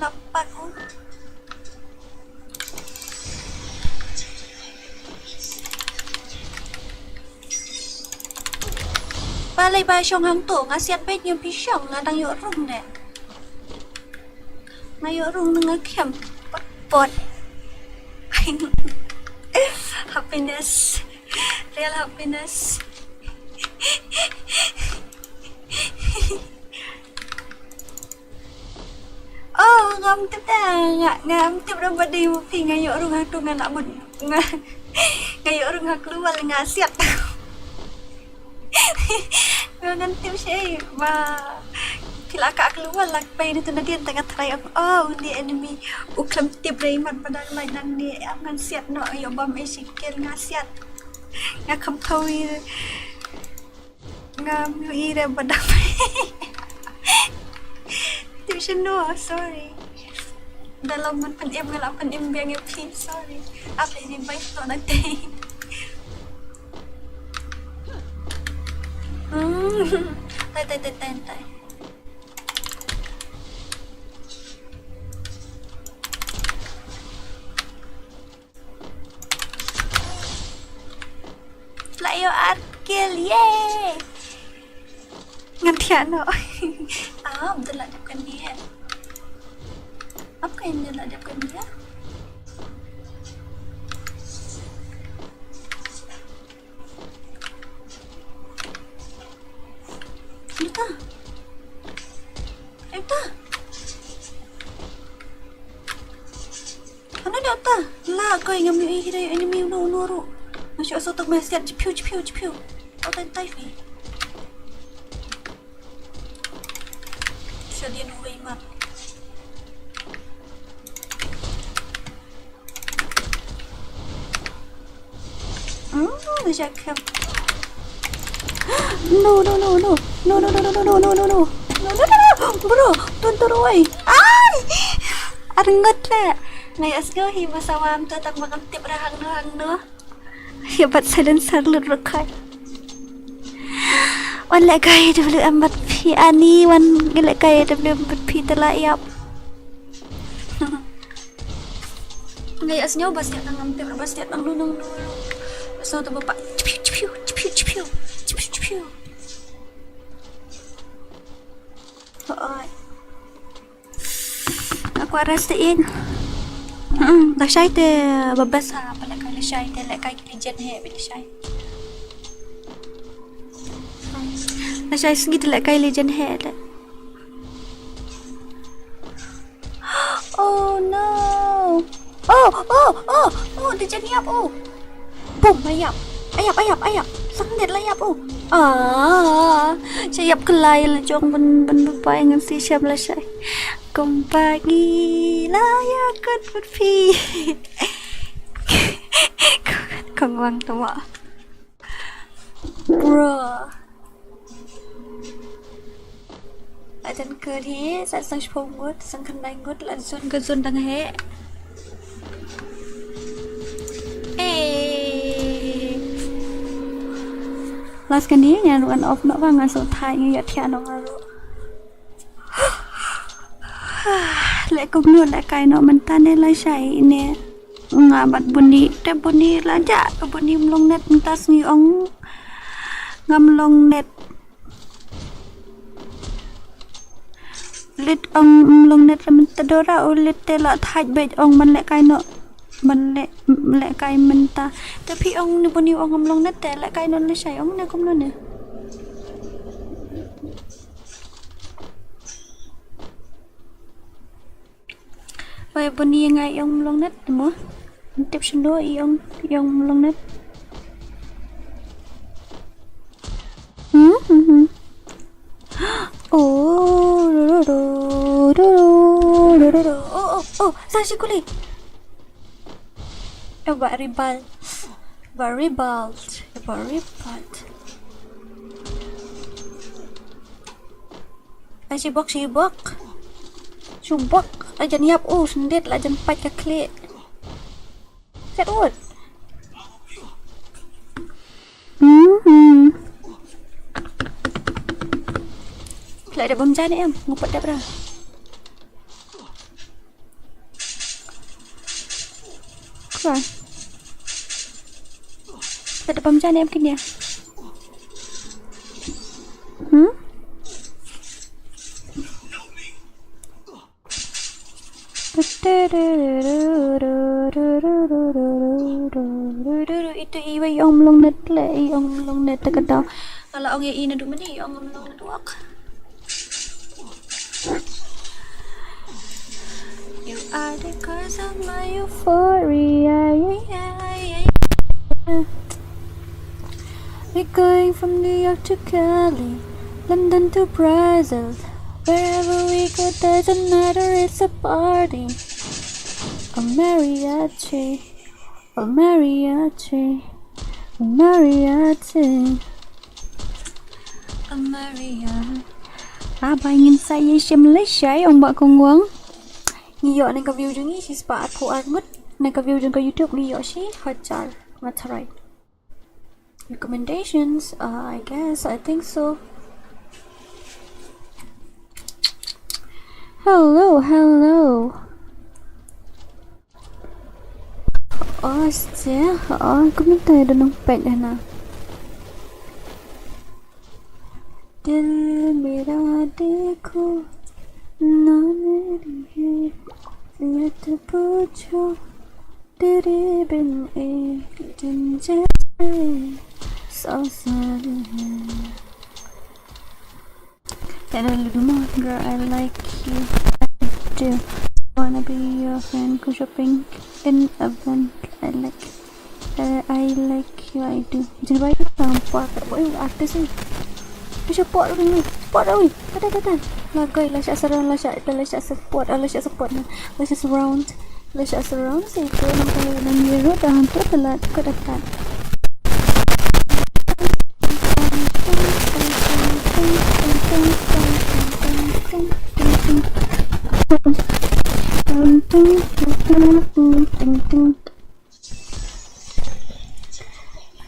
Napak, oh. Balei ba shong hangto, nga siat beit ïa phi shong, nga dang ïoh rung ne. Nga ïoh rung ne nga khem. Pot, pot. Happiness. Real happiness. Oh, ngam tip da, nga, ngam tip da ba dei ma phi, nga ïoh rung hangto nga lah mut, nga, nga ïoh rung ha klewal nga siat. Nga ngam tip shi ba phi la kah klewal, la pei na tu nadien ta nga try. Oh, uni enemy u khlem tip re, imat ba dang lai nangne, ap ngan siat noh, ïoh bam ei shi kill nga siat. Nga kham thaw i. Ngam ïohi re ba dang. Tip shano, sorry. Da long ngan pynim, nga lah pynim biang ïa phi, sorry. Ap ïa ni bai to na te. Hmm. Tai, tai, tai, tai, tai. La ïoh ar kill, yay! Ngan thiah noh. Ah, ym dei la dep kane. Ap ka ym dei la dep kane. Em ta. Ano na ta? La ko ngam ïohi ïa ki enemy uno uno ruh. Nga shu shu tok meh siat jiphiu jiphiu jiphiu. Au tan tai fi. Sa dien uwei mat. Oh, nga shah khem. No, no, no, no. No, no, no, no, no, no, no, no. No, no, no, no. Bro, don't throw away. Ai! Arngut le. Nga ïohsngew hi ba sa wan to tang ba ngam tip ra hangno hangno. Ïa bat silencer lut ruh kai. Wan lehkai W M bad phi ani, wan lehkai W M bad phi te la ïap. Nga ïohsngew ba siat nang ngam tip, ba siat nang nung nung nung. Ba sngew to ba pa. Chiphiu chiphiu chiphiu chiphiu. Chiphiu chiphiu. Oi. Nga kwah rest ïa. Hmm, lashai te ba best ha, ba lehkai lashai te lehkai ki legend hi ba lashai. Lashai sngi te lehkai legend hi te. Oh no. Oh, oh, oh, oh, da jan ïap, oh. Bum, la ïap. Ïap, ïap, ïap. Sa khyndiat la ïap, oh. Ah, sha ïap kyllai la jong ban, ban ba pai ngan si shem lashai. Kumba ngi la ïakut bad phi. Kong wang tama. Bro. La jan kut hi, sa sang shiphew ngut, sang khyndai ngut, la zone ka zone dang heh. Eh. Last kane, ngan ruh ngan off noh ba nga shu thait, nga ïohthiah noh nga ruh. Leh kumno lehkai noh mynta ne lashai ne. Nga bad Buni, te Buni la jah, Buni ym long net mynta sngi ong. Ngam long net. Lit ong ym long net mynta Dora, u Lit te la thait beit ong ban lehkai noh. Ban leh, lehkai mynta. Te phi ong ne Buni ong ym long net te lehkai noh lashai ong ne kumno ne. Wei Buni nga ïong ym long net mo. Tip shano ïong, ïong ym long net. Hmm, hmm, hmm. Oh, ru, ru, ru. Oh, oh, oh, sa shi kuli. Eh, ba ribal. Ba ribal. Ba ribal. Ai, shibok, shibok. Shibok. Ai, jan ïap, uh, sendit la jan pait ka khlieh. Set ut. Mhm. Khlieh da bam jan em, ngupet da bra. Khuan. Khlieh da bam jan em kine. Hmm? Itu i wei ïong ym long net le, i ïong ym long net te ka daw. Nga la ong ïa i naduh mynne, i ïong ym long net wak. You are the cause of my euphoria. Yeah, yeah, yeah, yeah. We're going from New York to Cali, London to Brazil. Wherever we go, doesn't matter, it's a party. A mariachi, a mariachi, a mariachi. A maria. Ah, ba ngin sa ïa shem lashai ong ba kong wang. Ngi ïoh na ka view jong ngi shi spah arphew ar ngut. Na ka view jong ka YouTube ngi ïoh shi hajar. That's right. Recommendations, uh, I guess, I think so. Hello, hello. Oh, sia, oh, kumne ta da nang pet na. Dil mera dekho, na meri hai, ye to poochho. Tere bin ek din jaise saw sal hai. That I do more, girl. I like you. I do. Wanna be your friend. Go shopping in event. I like. Uh, I like you. I do. Jin bai ka tam pa ka. Oi, artist ni. Bisa pot ni. Pot oi. Kata kata. Lagai la sha surround la sha la sha support la sha support na. La sha surround. La sha surround si ko nang ko nang yero dah tu telat ko dekat.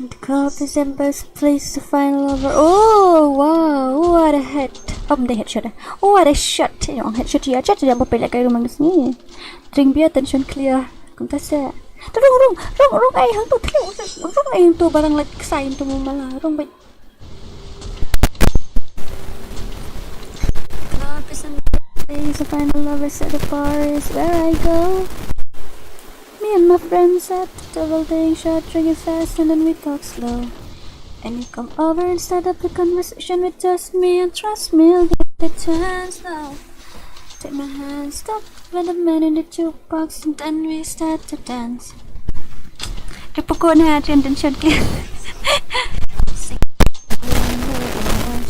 The club is the best place to find a lover. Oh wow, what a head. Oh, the headshot. Oh, what a shot. Yung headshot ya, shot ya, bapel ya kayo mang sini. Drink beer, attention clear. Kumta sa. Tu rung rung rung rung ay hang tu tliu. Rung ay hang tu barang like sign tu mala. Rung bai. Club is the best place to find a lover. At the bar is where I go. Me and my friends at the table, taking shot, drinking fast, and then we talk slow. And you come over and start up the conversation with just me, and trust me, I'll give it a chance now. Take my hand, stop with the man in the jukebox, and then we start to dance. Dia pokok na attention clear. Sing.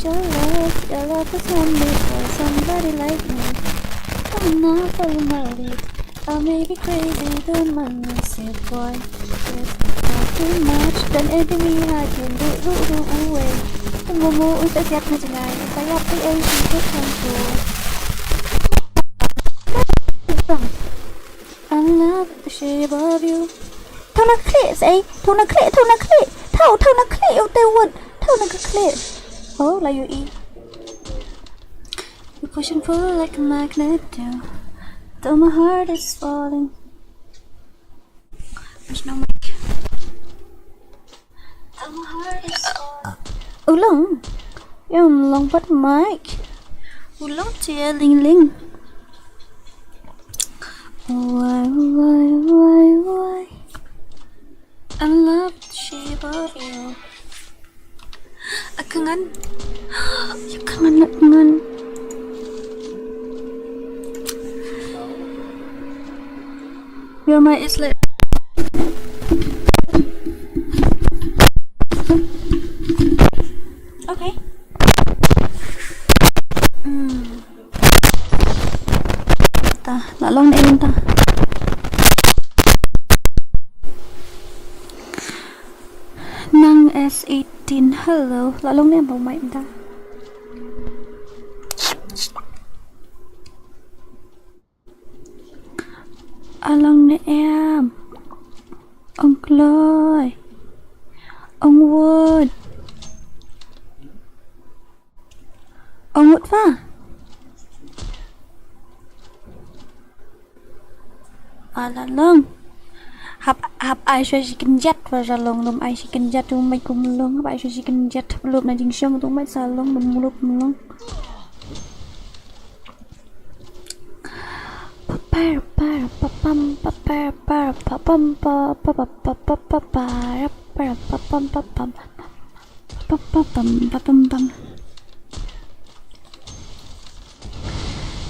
Your love, your love is only for somebody like me. Come now, follow my lead. I may be crazy, don't mind me, say boy. If I talk too much, then every hard you do, do, do away. Tunggu mu untuk siap na jengai. Saya P A C ke campur. I love the shape of you. Tau na klik, say. Tau na klik, tau na klik. Tau, tau na klik, you tell what. Tau na klik. Oh, like you eat. You push and pull like a magnet do. Though my heart is falling. There's no mic. Though my heart is falling. U long. Ym long pat mic. U long cia ling ling. Why, why, why, why? I love the shape of you. A kyngan. Ya kyngan, a kyngan. Your mic is like. Okay. Hmm. Ta, la long ne mynta. Nang S eighteen, hello. La long ne ba mai mynta. A long ne em. Ong Kloi. Ong Wut. Ong Wut fa. A la long. Hap, hap ai sha shi kynjat fa sha long, lum ai shi kynjat tu mai kum long, hap ai sha shi kynjat lum na jingshong tu mai sa long, lum lum long. Papar, par, papam, papar, par, papam, pa, pa, pa, pa, pa, pa, pa, ra, pa, ra, papam, papam, papam, papam, papam.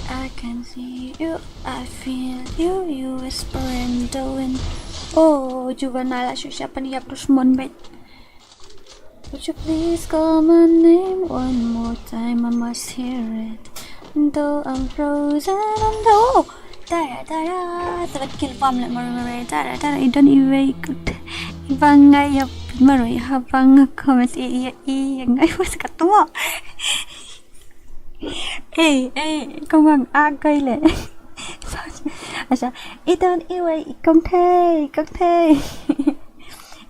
I can see you, I feel you, you whisper in the wind. Oh, juvenile, shu siapa ni yak terus mon bet. Would you please call my name one more time? I must hear it. Though I'm frozen, I'm though. Tara, tara, tara, kill bomb, let me, tara, tara, I don't even. Ibang nga yap, marui, habang comment, i, i, i, nga was katuwa. Ei, ei, kong bang agai le. Asa, i don iwei i kong thei, kong thei.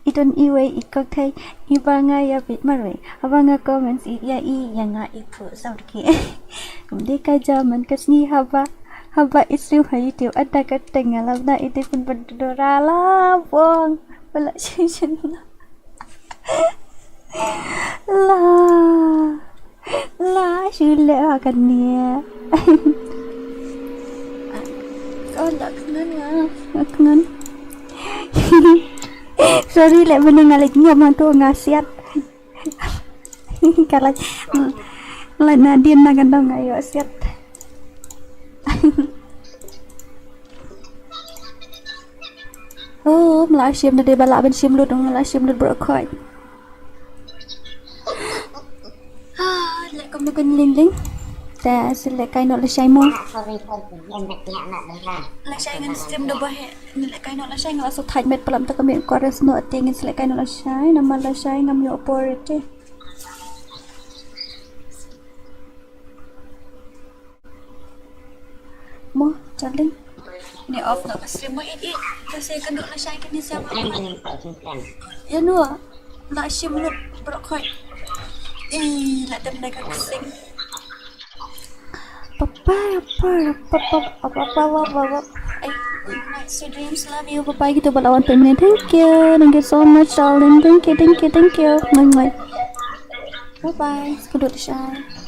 I don iwei i kong thei, i ba nga ya bit marwei. Aba nga comments i ya i ya nga i pu saw ki. Kum de ka jaman ka sngi haba, haba i stream ha YouTube ada ka teng alam na i te pun pun dora la bong. Bala shin shin la. La. La shu leh ha kane. Ka la khngan nga. Khngan. Sorry leh byneng nga leh ngam ha tu nga siat. Ka la. Lai na dien na kan dong ayo siat. Oh, mla shim na de bala ban shim lut, mla shim lut bro khoi. Ah, le kom nu kan ling ling. Ta sile kai no le shai mo. Le shai ngan stream do bahe. Ni le kai no le shai ngan la so thaj met palam ta kami kores no ating sile kai no le shai. Nama le shai ngam yo por ite. Mo, darling. Ni off na ka stream mo it it. Kasi kan dok na shai kan ni siapa. Ya no. La shim lut bro khoi. Eh, la dem na ka sing. Papa, papa, papa, papa, papa, papa. Ay, sweet dreams, love you. Bye bye gitu balawan pemene. Thank you. Thank you so much, darling. Thank you, thank you, thank you. Bye bye. Bye bye. Kudut shai.